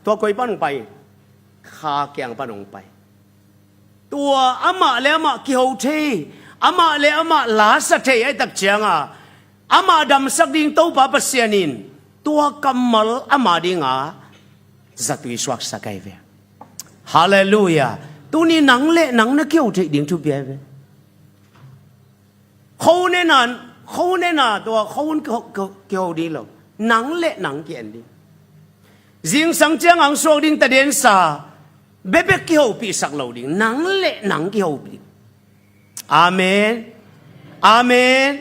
Tua koi pan hong pai? Kha kiang pan hong pai. Tua amah le amah kiho thei, amah le amah lasa thei ahih tak cianga amah damsak ding Topa Pasian in tua kammal ama dinga zatui suaksak ai ve. Halleluiah. Tuni nang le nang na kiho theih ding thupi ai ve. Khonena, khonena tua khon kiho, kiho, kiho ding lo. Nang le nang ki-en ding. Zingsang ciang ang suak ding tadensa bekbek kihopihsak lo ding. Nang le nang kihopih ding. Amen. Amen.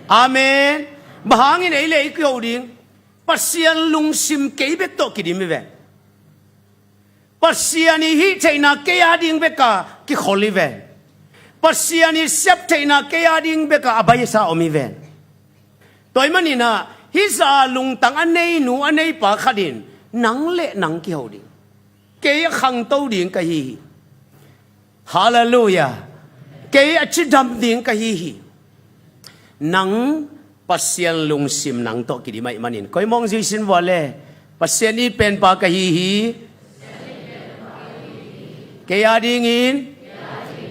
Amen. Bang hangin ei le ei kiho ding? Pasian lungsim kei bek tawh kidim hi ven. Pasian i hih theihna kei a ding bek a kikhol hi ven. Pasian i siap theihna kei a ding bek a a baisa om hi ven. Tua ahih manin ah, hih zah a lungtang a nei nu a nei pa khat in nang le nang kiho ding. Kei a khangto ding ka hi hi. Halleluiah. Kei a cidam ding ka hi hi. Nang Pasian lungsim nang tawh kidim ahih manin, koi mawng zui sin vua le, Pasian it penpa ka hi hi. Kei a dingin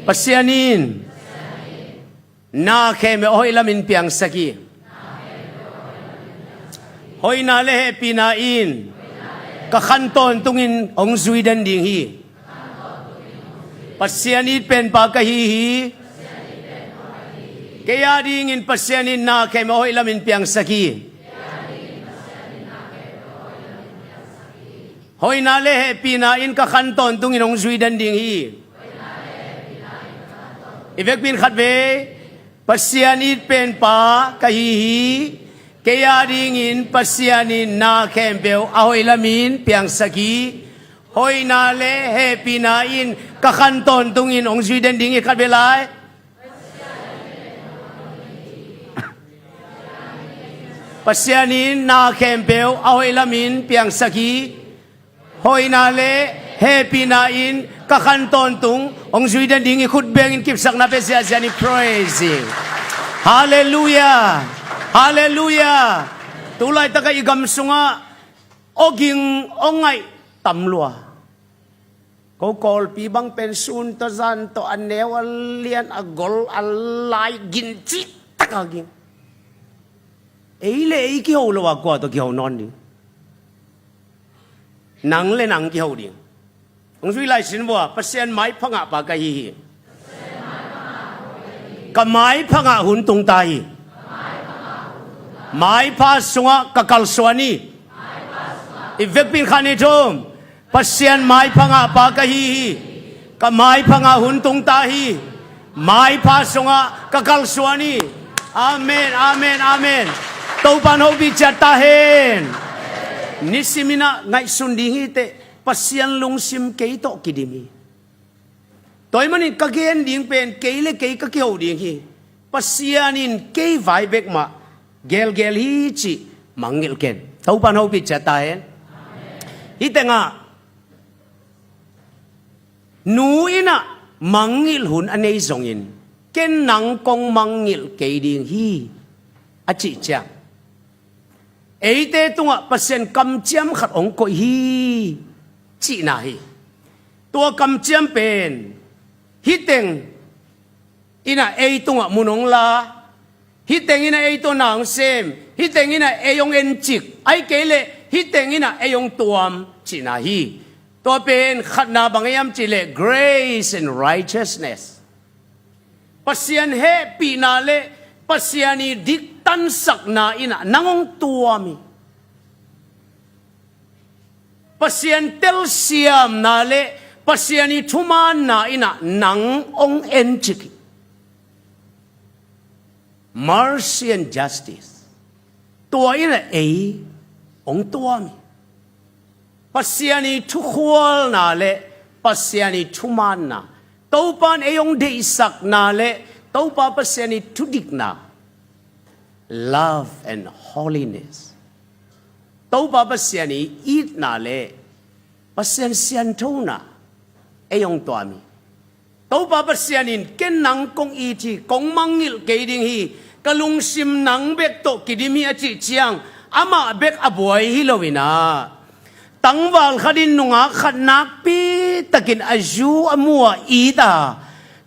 Pasian in na khempeuh a hoih lamin piangsak hi. Hoihna le hehpihna in ka khan tawntungin hong zui den ding hi. Pasian it penpa ka hi hi. Kei a dingin Pasian in na khempeuh a hoih lamin piangsak hi. Hoihna le hehpihna in ka khan tawntungin hong zui den ding hi. I vekpi in khat vei, Pasian it penpa ka hi hi. Kei a dingin Pasian in na khempeuh a hoih lamin piangsak hi. Hoihna le hehpihna in ka khan tawntungin hong zui den ding hi. Khat vei lai. Pasian in na khempeuh a hoih lamin piangsak hi. Hoihna le hehpihna in ka khan tawntung hong zui den ding hi. Khut bengin kipsakna pia ziahziah ni. Praise Him. Halleluiah. Halleluiah. Tu laitak a i gam sungah awging awngaih tam lua. Ko Kawlpi bang pen sun tawh zan tawh a neu a lian a gol a lai gin cih tak a ging. Ei le ei kiho lo a kua tawh kiho nawn ding? Nang le nang kiho ding. Hong zui lai sin vua, Pasian maipha ngahpa ka hi hi. Ka maipha ngah hun tung ta hi. Maipha sungah ka kalsuan hi. I vekpi in khat ni thum, Pasian maipha ngahpa ka hi hi. Ka maipha ngah hun tung ta hi. Maipha sungah ka kalsuan hi. Amen, amen, amen. Topa'n hopih ciat ta hen. Nisimin ah ngaihsun ding hi teh, Pasian lungsim kei tawh kidim hi. Tua ahih manin ka gen ding pen kei le kei ka kiho ding hi. Pasian in kei vai bek mah gelgel hi cih mangngilh ken. Topa'n hopih ciat ta hen. Hih tengah nu in ah mangngilh hun a nei zongin, ken nang kong mangngilh kei ding hi, a cih ciang, eite tungah Pasian kamciam khat hong koih hi cihna hi. Tua kamciam pen hih teng in ah ei tungah mun hong la, hih teng in ah ei tawh na hong sem, hih teng in ah ei hong encik, ahih kei leh hih teng in ah ei hong tuam cihna hi. Tua pen khatna bang hiam cih leh grace and righteousness. Pasian hehpihna le Pasian i diktansakna in ah nang hong tuam hi. Pasian telsiamna le Pasian i thumaanna in ah nang hong encik hi. Mercy and justice. Tua in ah ei hong tuam hi. Pasian i thukhualna le Pasian i thumaanna, Topa'n ei hong deihsakna le Topa Pasian i thudikna, love and holiness. Topa Pasian i itna le Pasian sianthona ei hong tuam hi. Topa Pasian in ken nang kong it hi, kong mangngilh kei ding hi, ka lungsim nang bek tawh kidim hi a cih ciang, amah bek a buai hi lo in ah, tangval khat in nungak khat nakpi takin a zu a mu a it a,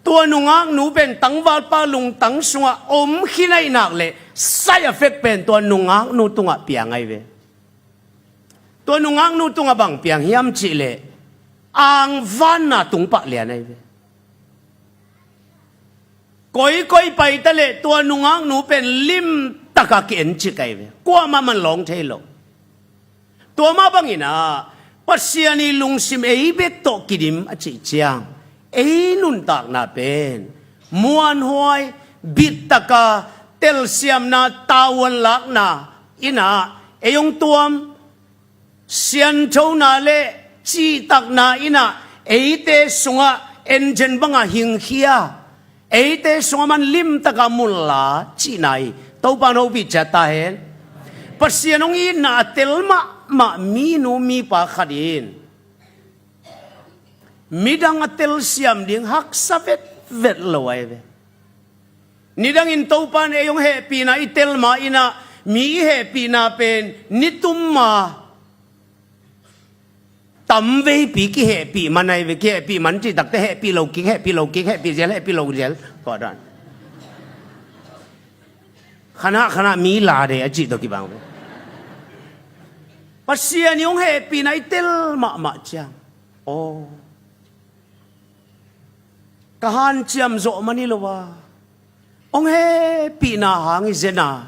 tua nungaknu pen tangvalpa lungtang sungah om khin ahih nak leh, side effect pen tua nungaknu tungah piang ahi ve. Tua nungaknu tungah bang piang hiam cih leh, angvanna tung pah lian ahi ve. Koikoi pai ta leh tua nungaknu pen limtak a ki-encik ahi ve. Kuamah man lawng thei lo. Tua mah bangin ah, Pasian i lungsim ei bek tawh kidim a cih ciang, ei nuntakna pen muanhuai, bittaka, telsiamna, tavuan lakna in ah ei hong tuam, sianthona le cihtakna in ah eite sungah engine bangah hingkhia, eite sungah man limtaka munla cihna hi. Topa in hopih ciat ta hen. Pasian hong itna a tel mahmah minu mipa khat in midang a telsiam ding haksa vetvet lo ahi ve. Nidangin Topa in ei hong hehpihna i tel ma in ah, mi i hehpihna pen nitum ma tamveipi kihehpih man ahi ve. Kihehpih man cih takte hehpih lo kik, hehpih lo kik, hehpih zel, hehpih lo zel. Tua dan. Khanah khanah mi la de a cih tawh kibang ve. Pasian i hong hehpihna i tel mahmah ciang, aw, ka hanciam zawh man hi lo a, hong hehpihna hang hi zen a,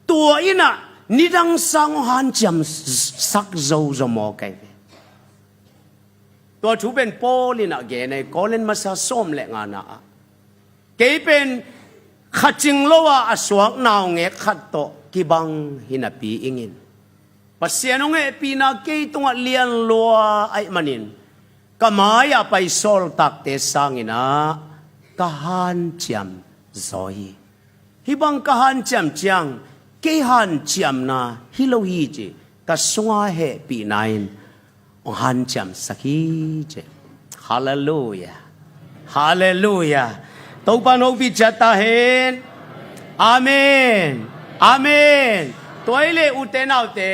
tua in ah nidang sang hong hanciam sak zo zaw maw ka hi ve. Tua thu pen Paul in ah gen ahi, Korin masa sawm le ngana ah, kei pen kha cing lo a a suak naungek khat tawh kibang hi napi ingin, Pasian hong hehpihna kei tungah lian lua ahih manin, ka mai-ah pai sawltakte sangin ah ka hanciam zaw hi. Hih bang ka hanciam ciang, kei hanciamna hi lo hi ci, ka sunga hehpihna in hong hanciamsak hi ci. Halleluia. Halleluia. Topa in hopih ciat ta hen. Amen. Amen. Tua hi leh ute naute,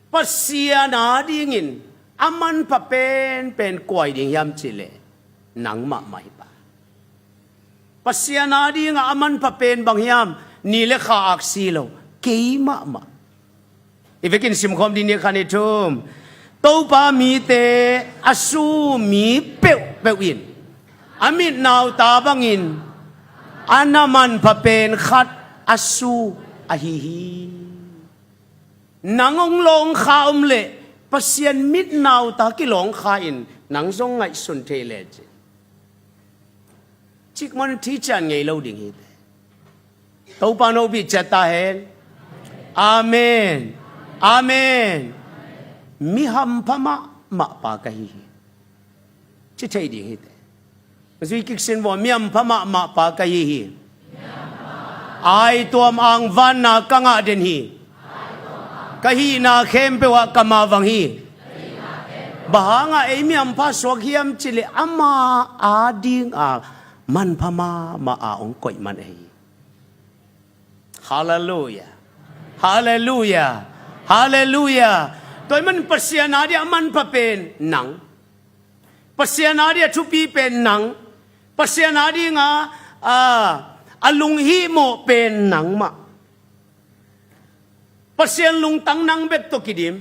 Pasian adingin a manpha penpen kua hi ding hiam cih leh, nang mahmah hi pah. Pasian adingah a manpha pen bang hiam? Ni le kha aksi lo, kei mahmah. I vekin simkhawm ding ni khan i thum. Topa mite a su mi peuhpeuh in a mitnauta bangin a na manpha pen khat a su ahi hi. Nang hong lawngkha om leh Pasian mitnauta kilawngkha in nang zong ngaihsun thei le ci. Cikmah in thician ngei lo ding hi te. Topa in hopih ciat ta hen. Amen. Amen. Mi hampha mahmah pa ka hi hi. Ci thei ding hi te. Zui kik sin vaw, mi hampha mahmah pa ka hi hi. Ai tuam ang vanna ka ngah den hi. Ka hihna khempeuh ah ka mavang hi. Bang hangah ei mi hampha suak hiam cih leh ama adinga manpha mahmah a hong koih man ahi hi. Halleluia. Halleluia. Halleluia. Tua ahih manin Pasian adingah a manpha pen nang. Pasian adingah a thupi pen nang. Pasian adingah a, a lunghihmawh pen nang mah. Pasian lungtang nang bek tawh kidim.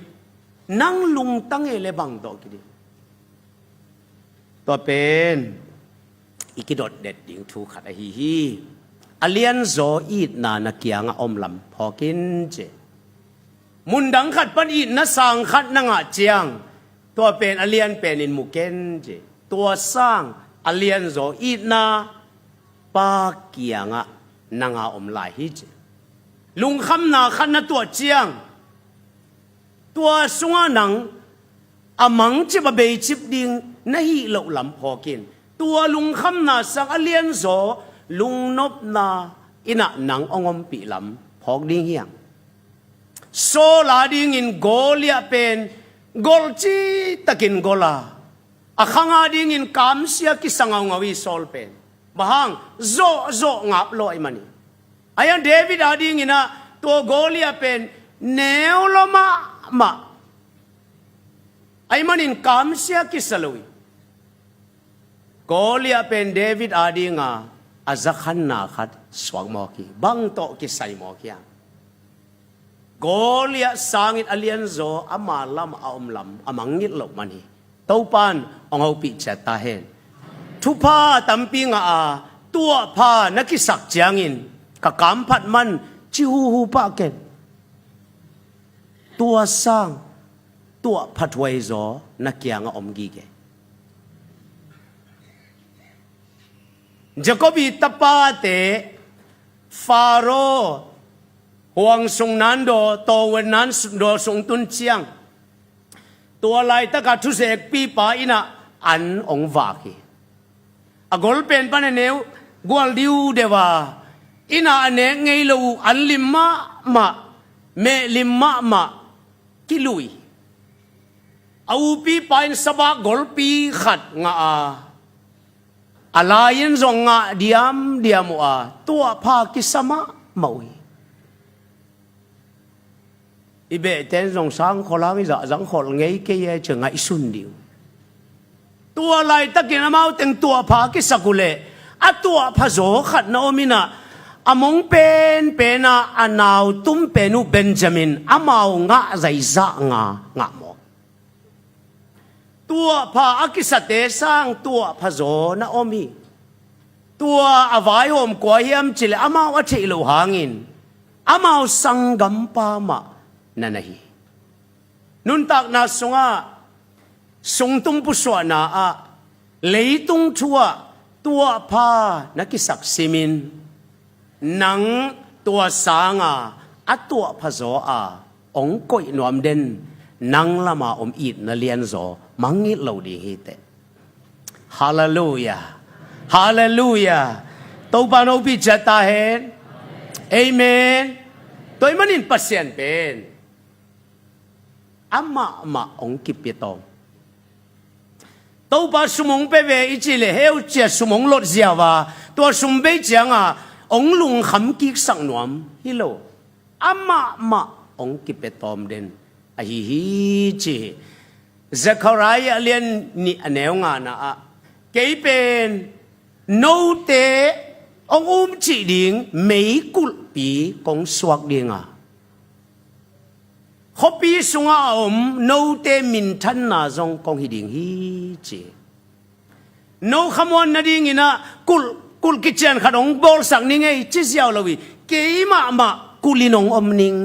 Nang lungtang e le bang tawh kidim? Tua pen i kidotdet ding thu khat ahi hi. A lianzaw itna na kiangah om lam phawk in ci. Mundang khat pan itna sang khat na ngah ciang, tua pen a lian penin mu ken ci. Tua sang a lianzaw itna Pa kiangah nang a om lai hi ci. Lungkhamna khat na tuah ciang, tua sungah nang a mangcip a beicip ding na hih loh lam phawk in. Tua lungkhamna sang a lianzaw lungnopna in ah nang hong ompih lam phawk ding hi hang. Saul adingin Goliath pen gol citakin gol a, a khang adingin kamsia kisa ngaungau hi Saul pen. Bang hang, zawhzawh ngap lo ahih manin. Ahi hang David adingin ah tua Goliath pen neu lo mahmah ahih manin kamsia kisa lo hi. Goliath pen David adinga a zakhanna khat suak mawk hi. Bang tawh kisai mawk hiam? Goliath sangin a lianzaw ama lam a om lam a mangngilh loh man hi. Topa in hong hopih ciat ta hen. Thupha tampi ngah a, tuahpha na kisak ciangin ka kamphat man ci huhu pah ken. Tua sang tuahpha thuaizaw na kiangah om gige. Jacob i tapate Faro huang sung nan daw, tawvet nan daw sung tun ciang, tua laitaka thuzekpipa innah an hong vak hi. A golpen pan a neu gual diudeu a, innah a nek ngei lo uh an lim mahmah, meh lim mahmah, kilui. A upipa in savak golpi khat ngah a, a lai-in zong ngah diamdiam uh a, tuahpha kisa mahmah uh hi. I behten zong sangkholh hang i zahzang kholh ngei kei e, ci ngaihsun dih uh. Tua laitakin amau teng tuahpha kisak uh leh, a tuahpha zaw khat na om innah, a mong penpena a nautum pen uh Benjamin amau ngah zaizah nga ngah mawk. Tuahpha a kisate sang tuahpha zaw na om hi. Tua a vaihawm kua hiam cileh amau a theih loh hangin amau sanggampa mah na na hi. Nuntakna sungah sungtum pusuahna ah, leitung thu-ah tuahpha na kisak simin, nang tua sanga a tuahpha zaw a hong koih nuam den, nang lama om itna lianzaw mangngilh lo ding hi teh. Halleluiah. Halleluiah. Topa hopih ciat ta hen. Amen. Tua ahih manin Pasian pen amahmah hong kipia tawm. Topa sum hong pia ve i cih leh heucia sum hong lot ziau a, tua sum bei cianga hong lungkham kiksak nuam hi lo. Amahmah hong kipia tawm den ahi hi ci hi. Zekhariah lian nih a neu ngana ah, kei pen note hong umcih ding meikulhpi kong suak dinga, khuapi sungah a om note minthanna zong kong hi ding hi ci. No khamuan nadinginah kulh, kulh kician khat hong bawlsak ning ei ci ziau lo hi. Kei mahmah kulhin hong om ning.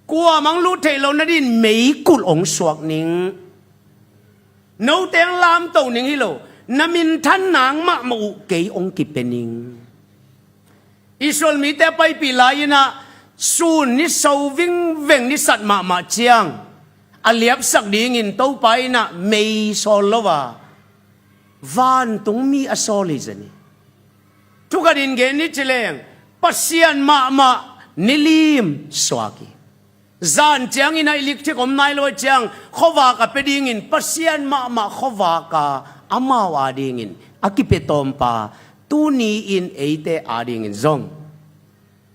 Kuamah hong lut theih loh nadin meikulh hong suak ning. Note hong lamto ning hi lo, na minthan nang mahmah uh kei hong kipia ning. Israel mite a paipih lai-inah sun ni so vingveng ni sat mahmah ciang a liapsak dingin Topa innah mei sawl lo a, vantungmi a sawl hi zen hi. Thukhatin gen ni ci leng, Pasian mahmah nilim suak hi. Zan ciangin a i likthik om nai lo ciang khuavak a pia dingin Pasian mahmah khuavak a, amau adingin a kipia tawmpa, tuni-in eite adingin zong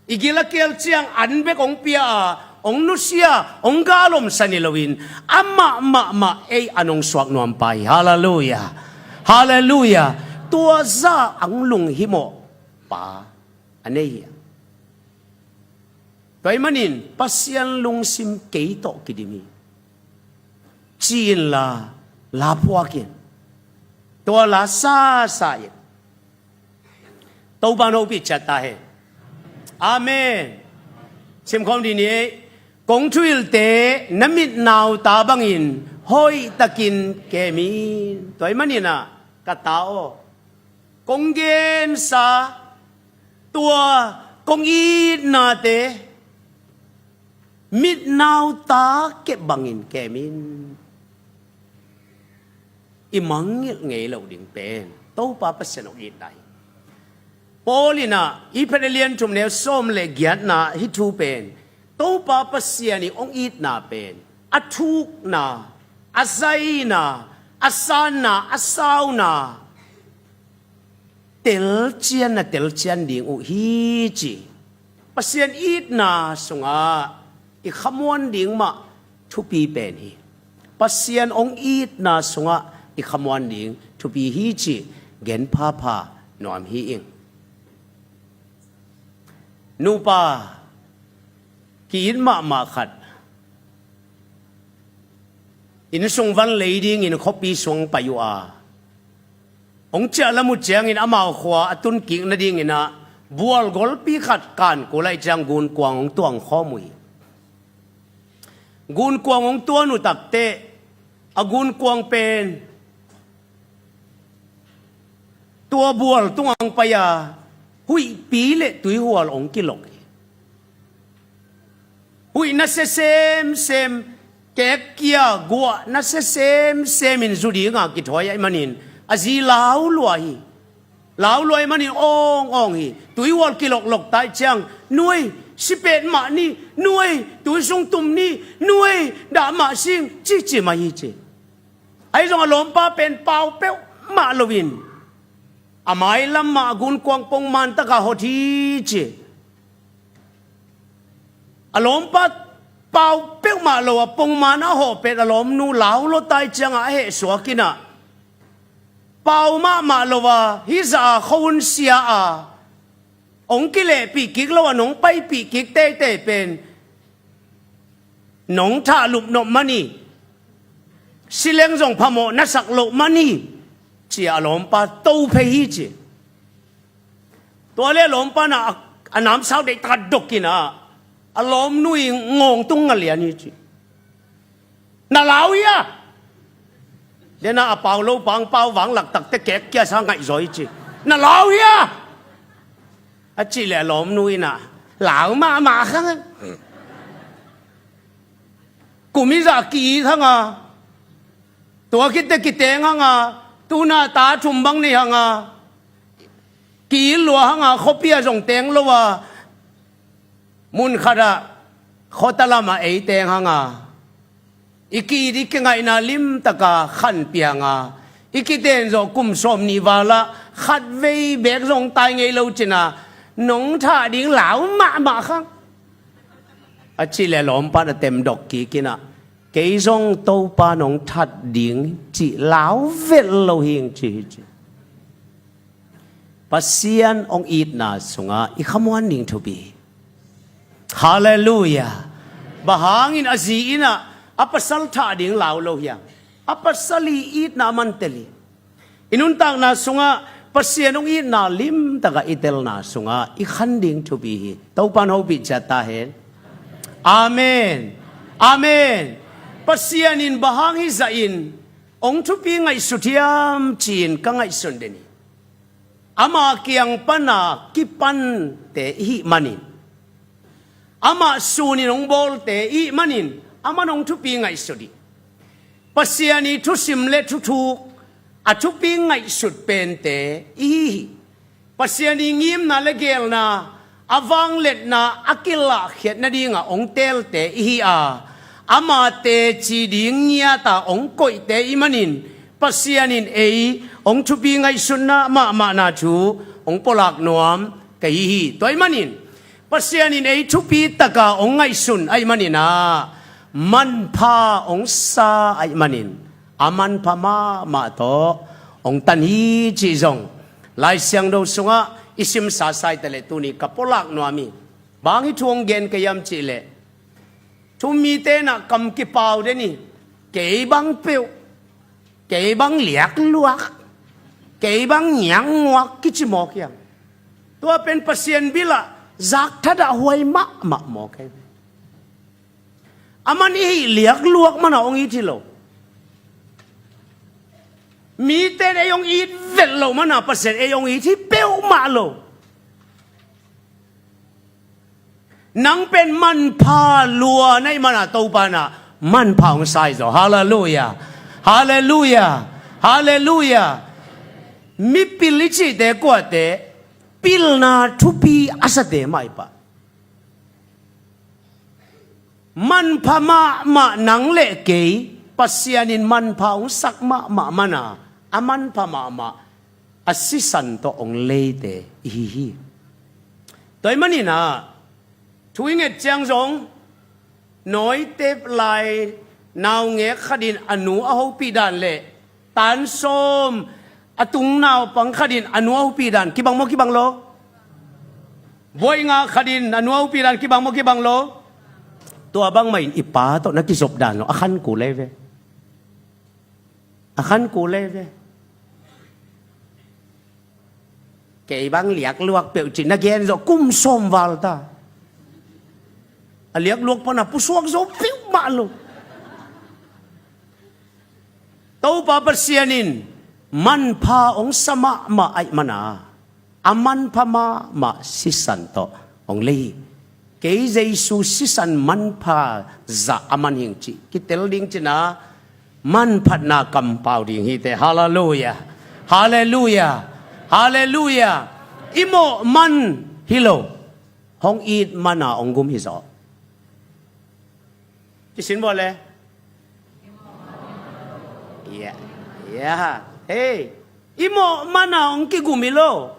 i gil a kial ciang an bek hong pia a, hong nusia, hong galomsa ni loin, amah mahmah ei an hong suak nuampa hi. Halleluiah. Halleluiah. Tua zah ang lunghimawhpa a nei hi. Tua ahih manin Pasian lungsim kei tawh kidim hi. Ci inla, la phuak in. Tua la sasa in. Topa hopih ciat ta hen. Amen. Simkhawm dih ni. Kong thuhilhte na mitnauta bangin hoihtakin kem in. Tua ahih maninah ka ta aw, kong gensa tua kong itnate mitnauta kep bangin kem in. I mangngilh ngei loh ding pen Topa Pasian hong itna hi. Paul innah Efesa lian thum neu sawm le giatna hih thu pen Topa Pasian i hong itna pen a thukna, a zaina, a sanna, a sauna telcian na telcian ding uh hi ci. Pasian itna sungah i khamuan ding mah thupi pen hi. Pasian hong itna sungah i khamuan ding thupi hi ci. Gen phapha nuam hi ing. Nupa ki-it mahmah khat innsung van lei dingin khuapi sung pai uh a, hong ciah lam uh ciangin amau khua a tunkik nadinginah bual golpi khat kan kul ahih ciang gunkuang hong tuang khawm uh hi. Gunkuang hong tuan uh takteh a gunkuang pen tua bual tungah hong pai a, huihpi le tuihual hong kilok hi. Huih nasia semsem, kekkia guah nasia semsem in zu dinga kithawi ahih manin a zi lau lua hi. Lau lua ahih manin awng awng hi. Tuihual kiloklok ta ahih ciang, nuai, si petmah ni, nuai, tui sung tum ni, nuai, dah mah sing, cici mah hi ci. Ahi zong a lawmpa pen pau peuhmah loin a mailam mah gunkuang pongman taka hot hi ci. A lawmpa pau peuhmah lo a pongman a hawh pet a lawmnu lau lua ta ahih ciangah a hehsuak in ah, pau mahmah lo a hih zah a khuahun sia a hong kilehpih kik lo a nong paipih kik teitei pen nong thahlup nop mah ni, si leng zong phamawh na sak loh mah ni, ci-a a lawmpa to phei hi ci. Tua le a lawmpa in ah a namsau deih taka dok in ah a lawmnu i ngawng tung nga lian hi ci. Na lau hia? Dena a pau lo pang pau vang lak takte kekkia sa ngaihzaw hi ci. Na lau hia? A cih le a lawmnu in ah lau mahmah khang. Kum i zah ki-it hang a, tua khit teh kiteng hang a, tu-in ah ta thum bang nei hang a, ki-it lua hang a, khuapi ah zong teng lo a, mun khat ah khuata lamah ei teng hang a, i ki-it i kingaihna limtaka khan piang a, i kiten zawh kum sawmnih val ah khatvei beek zong tai ngei lo cin a, nong thah ding lau mahmah khang. A cih le a lawmpa in a temdok kik in ah, kei zong Topa nong that ding cih lau velh lo hing ci hi ci. Pasian hong itna sungah i khamuan ding thupi hi. Halleluiah. Bang hangin a zi in ah a pasal thah ding lau lo hiam? A pasal i itna a man tel hi. I nuntakna sungah Pasian hong itna limtakah i telna sungah i khan ding thupi hi. Topa in hopih ciat ta hen. Amen. Amen. Pasian in bang hang hizah in hong thupi ngaihsut hiam ci-in ka ngaihsun den hi. Ama kiang pana kipante i hih manin, amah sunin hong bawlte i hih manin, aman hong thupi ngaihsut hi. Pasian i thusim le thuthuk a thupi ngaihsut pente i hi hi. Pasian i ngimna le geelna, a vangliatna a kilahkhiat nadinga hong teelte i hi a, ama teci ding ngiata hong koihte i hih manin, Pasian in ei hong thupi ngaihsutna mahmahna thu hong pulak nuam ka hi hi. Tua ahih manin Pasian in ei thupi taka hong ngaihsun ahih manin ah, manpha hong sa ahih manin, a manpha mahmah tawh hong tan hi cih zong Lai Siangtho sungah i simsa sa hi ta leh tuni ka pulak nuam hi. Bang hang hih thu hong gen ka hiam cih leh, thu um mite in ah kam kipau den hi. Kei bang peuh, kei bang liakluak, kei bang ngiangnguak kici mawk hiam? Tua pen Pasian bilah zakthat ah huai mahmah mawk hi. Aman i hih liakluak mana hong it hi lo. Mite in ei hong it vet loh mana Pasian ei hong it hi peuhmah lo. Nang pen manpha lua na hih mana Topa in ah manpha hong sa hi zaw. Halleluiah. Halleluiah. Halleluiah. Mipil i cihte kuate, pilna thupi a sate mah hi pah. Manpha mahmah nang le kei, Pasian in manpha hong sak mahmah mana, a manpha mahmah a sisan tawh hong leite i hi hi. Tua ahih manin ah, thu i nget ciang zong, nawitep lai naungek khat in a nu a hopih dan le, tan sawm a tung naupang khat in a nu a hopih dan kibang maw kibang lo? Buaih nga khat in a nu a hopih dan kibang maw kibang lo? Tua bangmah in i pa tawh na kizop dan lo, a khan kul ei ve. A khan kul ei ve. Kei bang liakluak peuh cih na gen zawh kum sawm val ta. A liakluak pana pusuak zo peuhmah lo. Topa Pasian in Manpha hong sa mahmah ahih mana, a manpha mahmah sisan tawh hong lei hi. Kei Jesu sisan manpha zah a man hing cih kitel ding cina, manphatna kampau ding hi teh. Halleluiah. Halleluiah. Halleluiah. I mawh man hi lo, hong it mana hong gum hi zaw. Kisin bawl le. Ya, ya. Hei, i mawh mana hong kigum hi lo,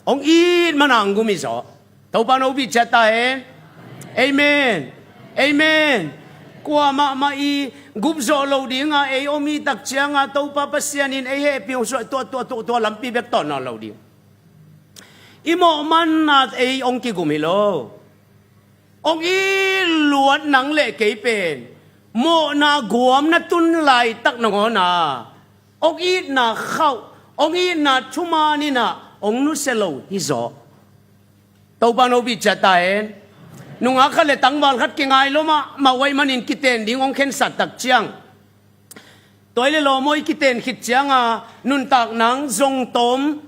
hong it mana hong gum hi zaw. Topa no bit ciat ta hen. Amen. Amen. Kua mahmah i gup zawh lo dinga ei om i tak cianga Topa Pasian in ei hehpih hong suah tuah tuah tuah tuah lampi bek tawn nawn lo ding. I mawh manna ei hong kigum hi lo. Hong it luat nang le kei pen mawhna guam na tun laitak nangawna hong itna khauh, hong itna thuman inah hong nusia lo hi zaw. Topa no bit ciat ta hen. Nungak khat le tangval khat kingai lo mahmah uh ahih manin kiten ding hong khensat tak ciang, tua i le lawm aw, i kiten khit cianga nuntak nang zong tawm,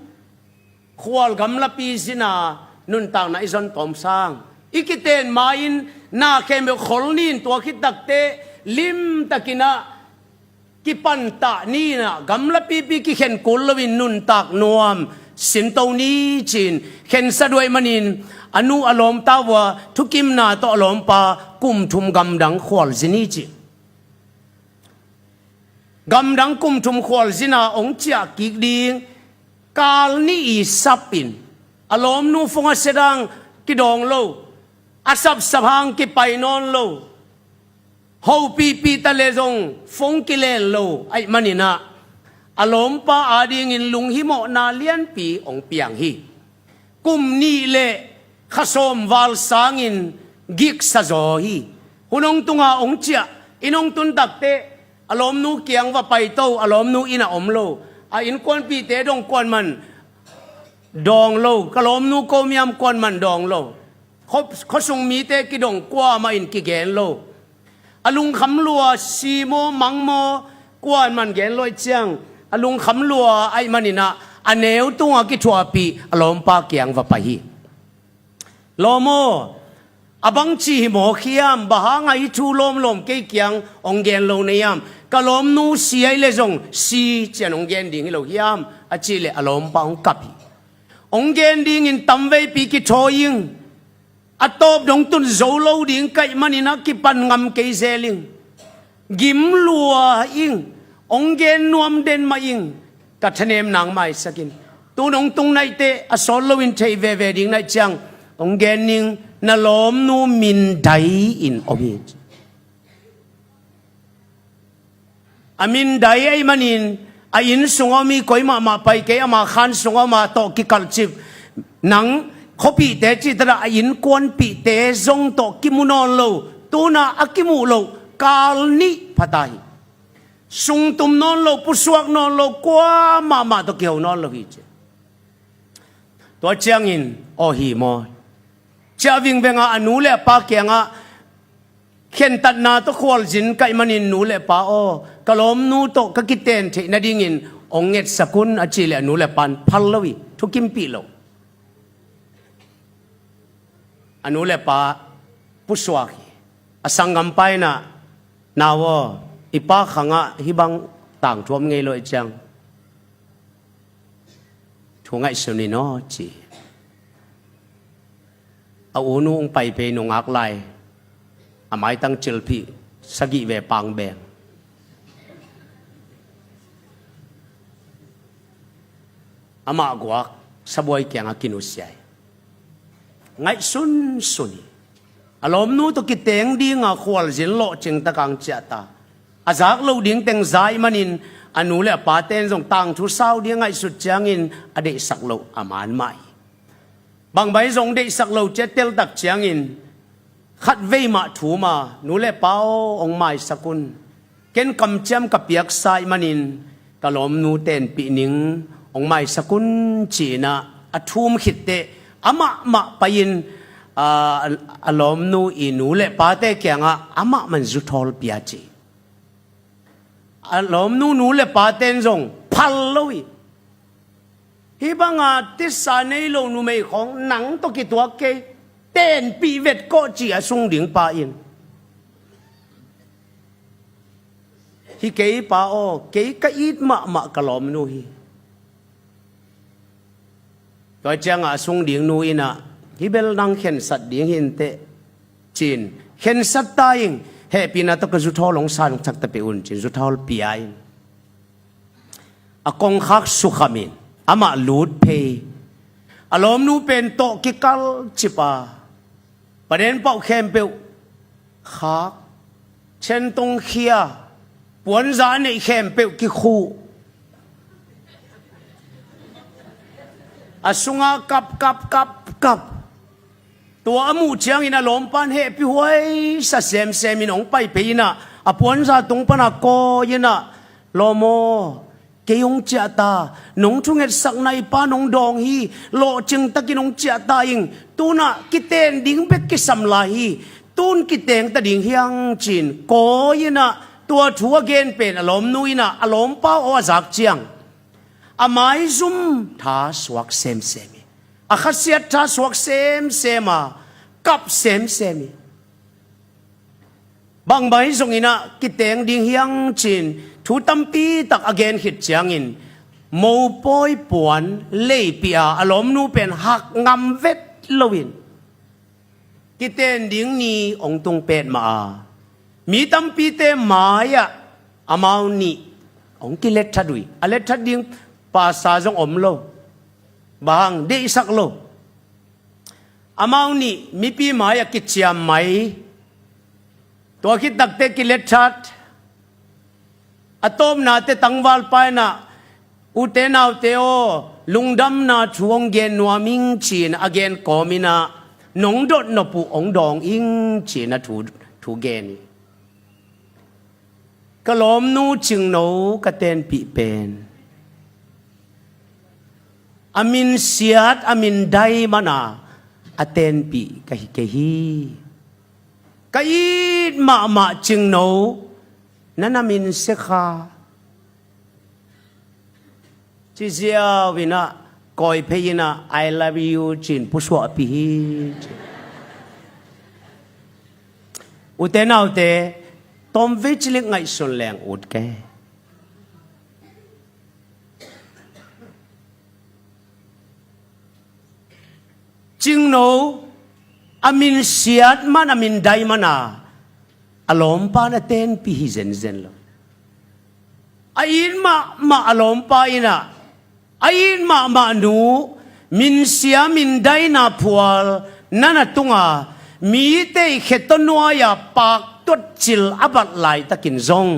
khual gamlapi zina nuntakna i zon tawm sang. I kiten ma-in na khempeuh khol nin tua khit takteh limtakinah kipantah ninah gamlapipi kikhen kul loin nuntak nuam sinto ni cin khensat uh ahih manin a nu a lawmta uh a thukimna tawh a lawmpa kum thum gamdang khualzi ni ci. Gamdang kum thum khualzina hong ciah kik ding, kal nih i sapin a lawmnu fong a sedang kidawng lo, a sapsap hang kipai nawn lo, hopihpih ta le zong fong kilen lo ahih maninah a lawmpa adingin lunghimawhna lianpi hong piang hi. Kum nih le kha sawm val sangin giksa zaw hi. Hun hong tunga hong ciah, inn hong tun takteh a lawmnu kiang va paito, a lawmnu inn a om lo. A innkuanpihte dong kuanman dawng lo, ka lawmnu komiam kuanman dawng lo. Khuasung mite kidong kuamah in kigen lo. A lungkham lua, si maw mang maw, kuaman gen lo ahih ciang a lungkham lua ahih maninah a neu tunga kithuahpih a lawmpa kiang va pai hi. Lawm aw, a bangci hi mawk hiam? Bang hanga hih thu lawmlawm kei kiang hong gen lo na hiam? Ka lawmnu si ahih leh zong si cian hong gen ding hi lo hiam? A cih leh a lawmpa hong kap hi. Hong gen dingin tamveipi kithawi ing. A tawp dong tun zo lo ding ka hih maninah kipan ngam kei zel ing. Gim lua ing. Hong gen nuam den mah ing. Ka thanem nang maisak in. Tun hong tung naih teh a sawt loin theih veve ding naih ciang hong gen ning. Na lawmnu mindai in om hi. A mindai ahih manin a inn sungah om hi, koi mahmah pai kei, ama khan sungah om a tawh kikalhcip. Nang khuapihte cih tadah a innkuanpihte zong tawh kimu nawn lo. Tunah a kimuh loh kal nih pha ta hi. Sungtum nawn lo, pusuak nawn lo, kua mahmah tawh kiho nawn lo hi ci. Tua ciangin aw hi maw, ciah vingvenga a nu le a pa kiangah khentatna tawh khualzin ka hih manin nu le pa aw, ka lawmnu tawh ka kiten theih nadingin hong ngetsak un a cih leh a nu le pan phal lo hi, thukimpih lo. A nu le pa pusuak hi. A sanggampa inah, nau aw, i pa khangah hih bang tangthu om ngei lo ahih ciang thu ngaihsun in aw ci. A unu hong pai phei nungak lai, a maitang cilphih sagih ve pangbeng. Amah guak sabuai kiangah kinusia hi. Ngaihsunsun hi. A lawmnu tawh kiteng dinga khualzin lawhcing taka hong ciah ta. A zak loh ding teng za ahih manin a nu le a pate in zong tangthu sau ding a ngaihsut ciangin a deihsak loh a man mah hi. Bangbang zong deihsak lo ciah teltak ciangin khatvei mah thum a, nu le pa aw, hong maisak un. Ken kamciam ka piaksa ahih manin ka lawmnu tenpih ning, hong maisak un ci-inah a thum khitteh amah mah pai-in, a, a lawmnu i nu le pate kiangah amah man zuthawl pia ci. a lawmnu nu le paten zong phal lo hi. Hih banga tisa nei lo numei khawng nang tawh kituak kei, tenpih vet kawh ci a sung ding pa in, hi kei pa aw, kei ka it mahmah ka lawmnu hi. Tua ciangah a sung ding nu in ah, hi bel nang khensat ding hi inteh, ci-in, khensat ta ing, hehpihna tawh ka zuthawl hong san thak ta peh un, ci-in zuthawl pia in. A kongkhak sukham in, amah lut phei. A lawmnu pen tawh kikalcip a, paden pauh khempeuh khak, centong khia, puanza a neih khempeuh kikhuh. A sungah kap, kap, kap, kap. Tua a muh ciangin a lawmpan hehpih huaisa semsem in hong pai phei in ah, a puanza tung pana kawi in ah, "Lawm aw, kei hong ciah ta, nong thungetsakna i pa nong dawng hi, lawhcing takin hong ciah ta ing, tunah kiten ding bek kisam lai hi, tun kiteng ta ding hi hang," ci-in kawi in ah, tua thu a gen pen a lawmnu in ah, a lawmpa aw a zak ciang, a maizum tha suak semsem hi. A khasiat tha suak semsem a, kap semsem hi. Bangbang hi zongin ah kiteng ding hi hang ci-in thu tampi tak a gen khit ciangin, mopawi puan leipih a, a lawmnu pen hak ngam vet loin, kiten ding ni hong tung petmah a, mi tampite mai-ah amau nih hong kilet that uh hi. A let that ding pasa zong om lo, bang deihsak lo. Amau nih mipi mai-ah kiciam mai. Tua khit takteh kilet that. A tawpna teh tangvalpa in ah, "Ute naute aw, lungdamna thu hong gen nuam ing," ci-in a gen kawmin ah, "Nong dot nop uh hong dawng ing," ci-in a thu, thu gen hi. Ka lawmnu Cingno ka tenpih pen, a minsiat, a mindai mana a tenpih ka hi kei hi. Ka it mahmah Cingno, na na minsia kha, ci ziau in ah, kawi phei in ah, "I love you," ci-in pusuahpih hi, ci. Ute naute, tawmvei cilik ngaihsun leng ut kei. Cingno, a minsiat man, a mindai mana a lawmpa na tenpih hi zenzen lo. A it mahmah a lawmpa in ah, a it mahmah nu, minsia mindaina phual na na tunga, mite i khe tawh nuai-a paktuat cil a bat laitakin zong,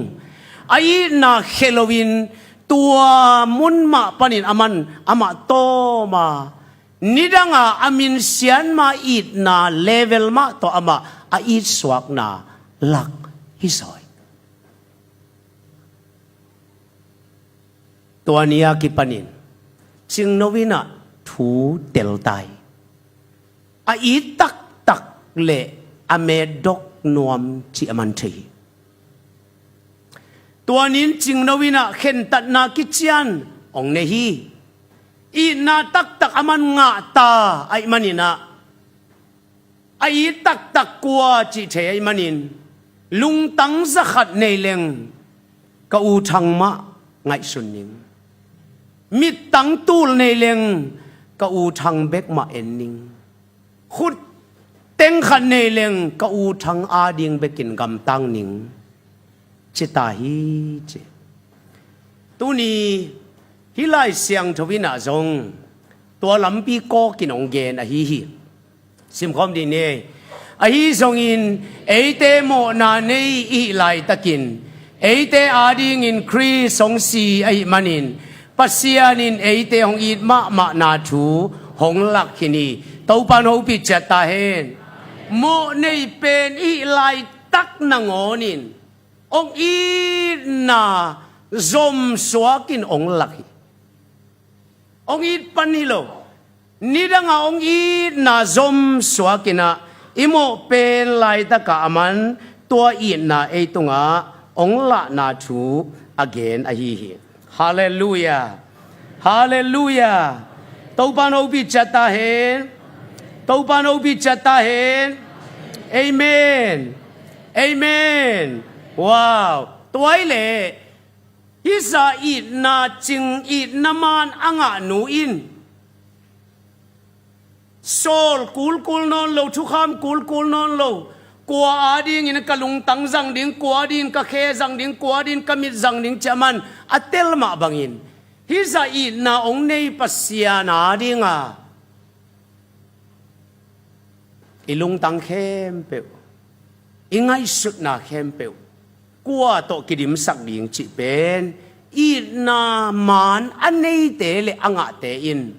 a itna khia loin, tua mun mah panin aman amah tawm a, nidanga a minsiat ma itna level mah tawh amah a itsuakna lak hi zaw hi. Tua ni a kipanin Cingno in ah thu tel ta hi. A it taktak le a metdok nuam cih a man thei hi. Tua ni-in Cingno in ah khentatna kician hong nei hi. Itna taktak aman ngah ta ahih manin ah, a it taktak kua cih thei ahih manin, lungtang zakhat nei leng ka U Thang mah ngaihsun ning. Mittang tul nei leng ka U Thang bek mah en ning. Khut teng khat nei leng ka U Thang ading bekin gamtang ning, ci ta hi, ci. Tuni hih Lai Siangtho in ah zong tua lampi kawkin hong gen ahi hi. Simkhawm dih ni. Ahi zongin eite mawhna nei i hih laitakin, eite adingin Khrist hong si ahih manin, Pasian in eite hong it mahmahna thu hong lak khin hi. Topa in hopih ciat ta hen. Mawh nei pen i hih laitak nangawnin hong itna zomsuakin hong lak hi. Hong it pan hi lo. Nidanga hong itna zomsuakin ah, i mawh pen laitaka aman tua itna ei tungah hong lahna thu a gen ahi hi. Halleluiah. Halleluiah. Topa'n hopih ciat ta hen. Topa'n hopih ciat ta hen. Amen. Amen. Wow. Tua hi leh hih zah itna cing, itna man a ngahnu in sawl kulkul nawn lo, thukham kulkul nawn lo, kua adingin ka lungtang zang ding, kua adingin ka khe zang ding, kua adingin ka mit zang ding ci-a man a tel mah bangin hih zah itna hong nei Pasian adinga i lungtang khempeuh, i ngaihsutna khempeuh kua tawh kidimsak ding cih pen itna man a neite le a ngahte in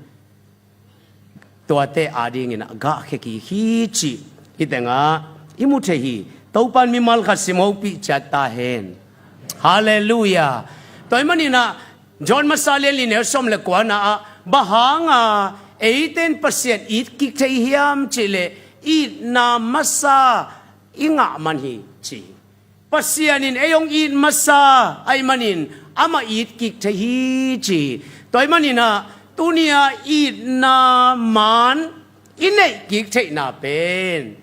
tuate adingin a gahkhia kik hi cih hih tengah i mu thei hi. Topa'n mimal khat sim hopih ciat ta hen. Halleluiah. Tua ahih maninah John masa lian li neu sawm le kuana ah bang hanga eite in Pasian it kik thei hiam cih leh itna masa i ngah man hi ci hi. Pasian in ei hong it masa ahih manin amah it kik thei hi ci hi. Tua ahih maninah tuni-a itna man i neih kik theihna pen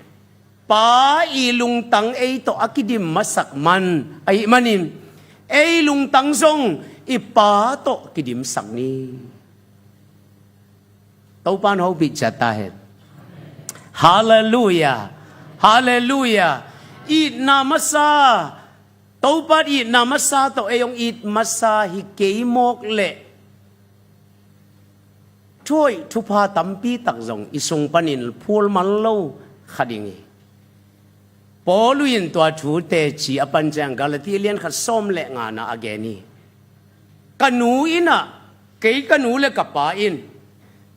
Pa i lungtang ei tawh a kidim masak man ahih manin ei lungtang zong i Pa tawh kidimsak ni. Topa'n hopih ciat ta hen. Halleluiah. Halleluiah. Itna masa, Topa'n itna masa tawh ei hong it masa hi kei mawk leh thu hoih thupha tampi tak zong i sung panin phul man lo kha ding hi. Paul in tua thu teci a pan ciang Galati lian khat sawm le ngana a gen hi. Ka nu innah kei ka nu le ka pa in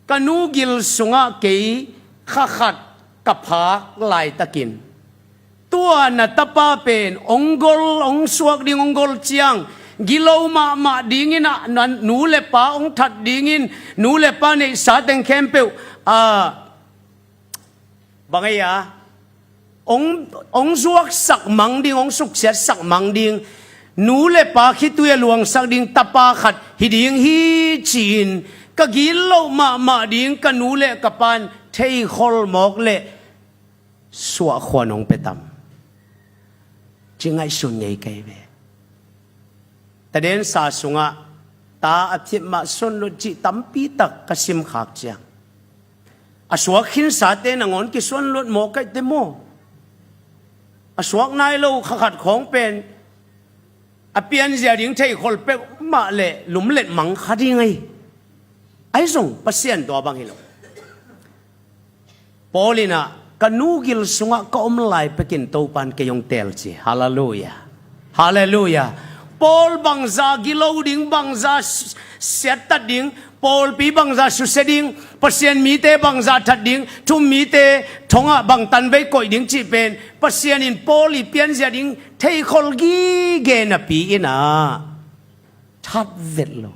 ka nu gil sungah kei kha khat ka phak laitakin tua na tapa pen hong gol, hong suak ding hong gol ciang gilo mahmah dinginah na nu le pa hong that dingin nu le pa neihsa teng khempeuh a bang ei a hong, hong zuaksak mang ding, hong suksiatsak mang ding, nu le pa khitui a luangsak ding tapa khat hi ding hi ci-in ka gilo mahmah ding ka nu le ka pa'n theikhol mawk le suahkhua nong pia tam ci ngaihsun ngei kei ve. Tadensa sungah ta a thip mah suanlut cih tampi tak ka simkhak ciang a suak khinsate nangawn kisuanlut mawk kaihte maw? A suak nai lo kha khat khawng pen a pianzia ding theikhol peuhmah le lumlet mang kha ding ahi. Ahi zong Pasian tua bang hi lo. Paul innah ka nu gil sungah ka om lai pekin Topa'n kei hong teel ci. Halleluiah. Halleluiah. Paul bangza gilo ding, bangza siattat ding, pawlpi bangza susia ding, Pasian mite bangza that ding, thum mite thongah bang tanvei koih ding cih pen Pasian in Paul i pianzia ding theikhol gige napi innah that vet lo.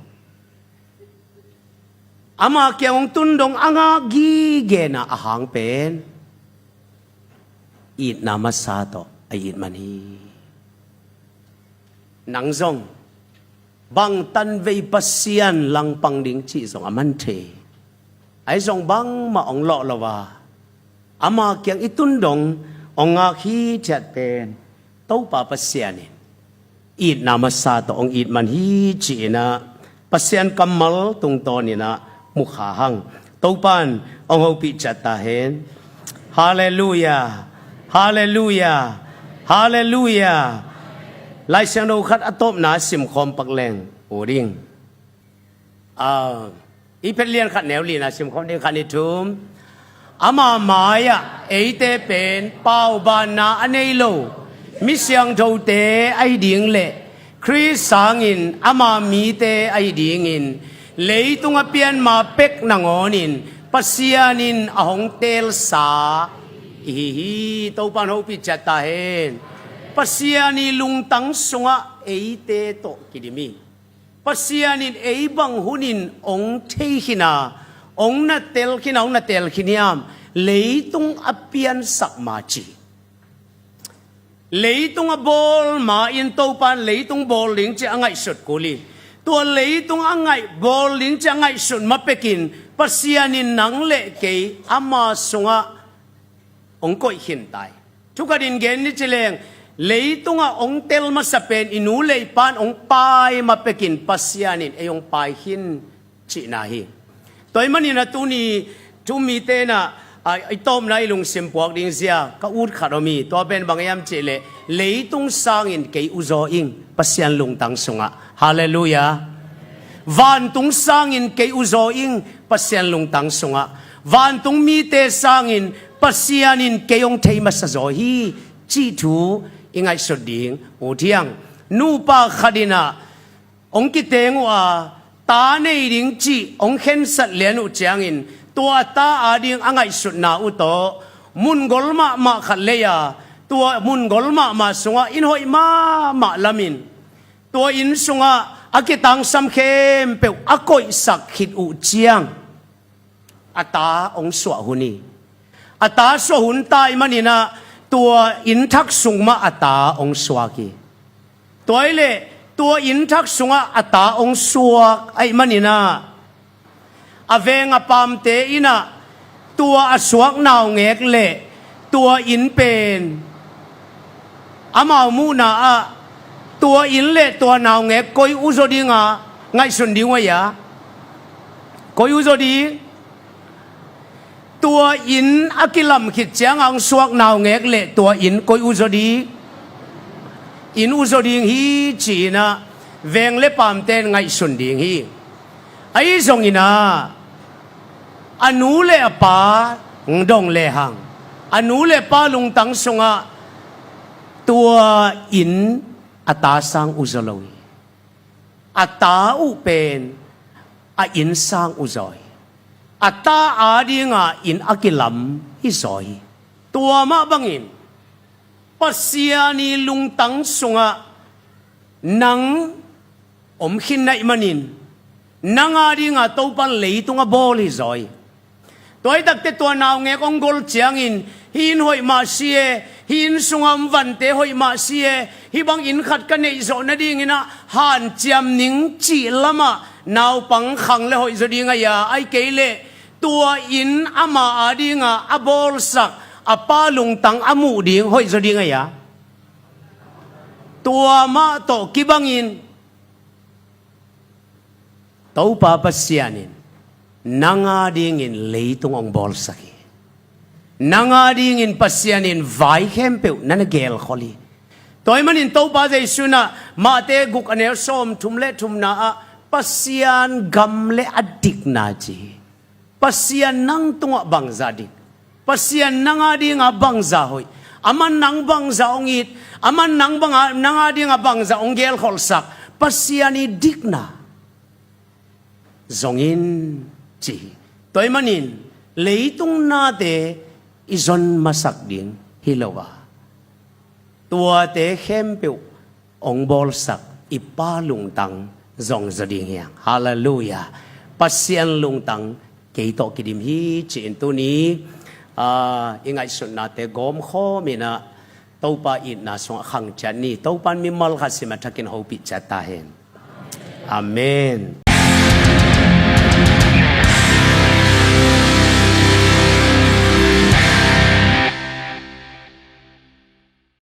Ama kiang hong tun dong a ngak gigena a hang pen itna masa tawh a it man hi. Nang zong bang tanvei Pasian langpang ding cih zong a man thei. Ahi zong bangmah hong lawh lo a ama kiang i tun dong hong ngak hithiat pen Topa Pasian in itna masa tawh hong it man hi ci-inah Pasian kammal tungtawninah mukha hang. Topa'n hong hopih ciat ta hen. Halleluiah. Halleluiah. Halleluiah. Laisiangtho khat a tawpna simkhawm pak leng u ding. Ah, i phet lian khat neu lina simkhawm ding khat ni thum. Ama mai-ah eite pen paubanna a nei lo mi siangthote ahi ding le Khrist sangin ama mite ahi dingin leitung a pianma pek nangawnin Pasian in a hong teelsa ihi hi. Topa'n hopih ciat ta hen. Pasian i lungtang sungah eite tawh kidim hi. Pasian in ei bang hunin hong thei khin a, hong na tel khin a, hong na tel khin hiam? Leitung a piansak ma ci. Leitung a bawl ma-in Topan leitung bawl ding ci a ngaihsut kul hi. Tua leitung a ngaih bawl ding ci a ngaihsut ma pekin Pasian in nang le kei ama sungah hong koih khin ta hi. Thukhatin gen ni ci leng, leitungah hong tel masa pen i nu le i pan hong pai ma pekin Pasian in ei hong pai khin cihna hi. Tua ahih manin a tuni thu mite in ah, a, i tawpna i lungsim puak ding zia ka ut khat om hi. Tua pen bang hiam cih leh, leitung sangin kei uzaw ing Pasian lungtang sungah. Halleluiah. Vantung sangin kei uzaw ing Pasian lungtang sungah. Vantung mite sangin Pasian in kei hong thei masa zaw hi, cih thu i ngaihsut ding ut hi hang. Nupa khat in ah, hong kiteng uh a, ta nei ding cih hong khensat lian uh ciangin, tua a ta ading a ngaihsutna uh tawh, mun gol mahmah khat lei a, tua mun gol mahmah sungah inn hoih mahmah lamin, tua inn sungah a kitangsam khempeuh a koihsak khit uh ciang, a ta hong suah hun hi. A ta suah hun ta ahih manin ah, tua inn thak sung mah a ta hong suak hi. Tua ahih leh, tua inn thak sungah a ta hong suak ahih manin ah, a veng a pamte in ah, tua a suak naungek le tua inn pen, amau muhna ah, tua inn le tua naungek koi uh zaw ding a, ngaihsun ding uh a hia? Koi uh zaw ding. Tua inn a kilam khit ciang a hong suak naungek le tua inn koi uh zaw ding. Inn uh zaw ding hi ci-in ah, veng le pamte in ngaihsun ding hi. Ahi zongin ah, a nu le a pa hong dong lehang, a nu le pa lungtang sungah tua inn a ta sang uh zaw lo hi. A ta uh pen a inn sang uh zaw hi. A ta ading a inn a kilam hi zaw hi. Tua mah bangin, Pasian i lungtang sungah nang om khin na hih manin, nang ading a Topan leitung a bawl hi zaw hi. Tua hi takte tua naungek hong gol ciangin, hih inn hoih mah si e, hih inn sungah om vante hoih mah si e, hih bang inn khat ka neih zawh nadingin ah hanciam ning cih lamah naupang khang le hoih zaw ding a hia? Ahih kei leh, tua inn ama ading a a bawlsak a pa lungtang a muh ding hoih zaw ding a hia? Tua mah tawh kibangin, Topa Pasian in nang adingin leitung hong bawlsak hi. Nang adingin Pasian in vai khempeuh na na gelkhol hi. Tua ahih manin Topa Jesu in ah Mate guk a neu sawmthum le thumna ah, Pasian gam le a dikna ci hi. Pasian nang tungah bangzah dik? Pasian nang ading a bangzah hoih? Aman nang bangzah hong it? Aman nang bang a, nang ading a bangzah hong gelkholhsak? Pasian i dikna zong in, ci hi. Tua ahih manin leitung nate i zon masak ding hi lo a, tuate khempeuh hong bawlsak i Pa lungtang zong zaw ding hi hang. Halleluiah. Pasian lungtang kei tawh kidim hi, ci-in tuni, ah, i ngaihsutnate gawmkhawm in ah, Topa itna sungah khang ciat ni. Topa in mimal khat sim a thakin hopih ciat ta hen. Amen.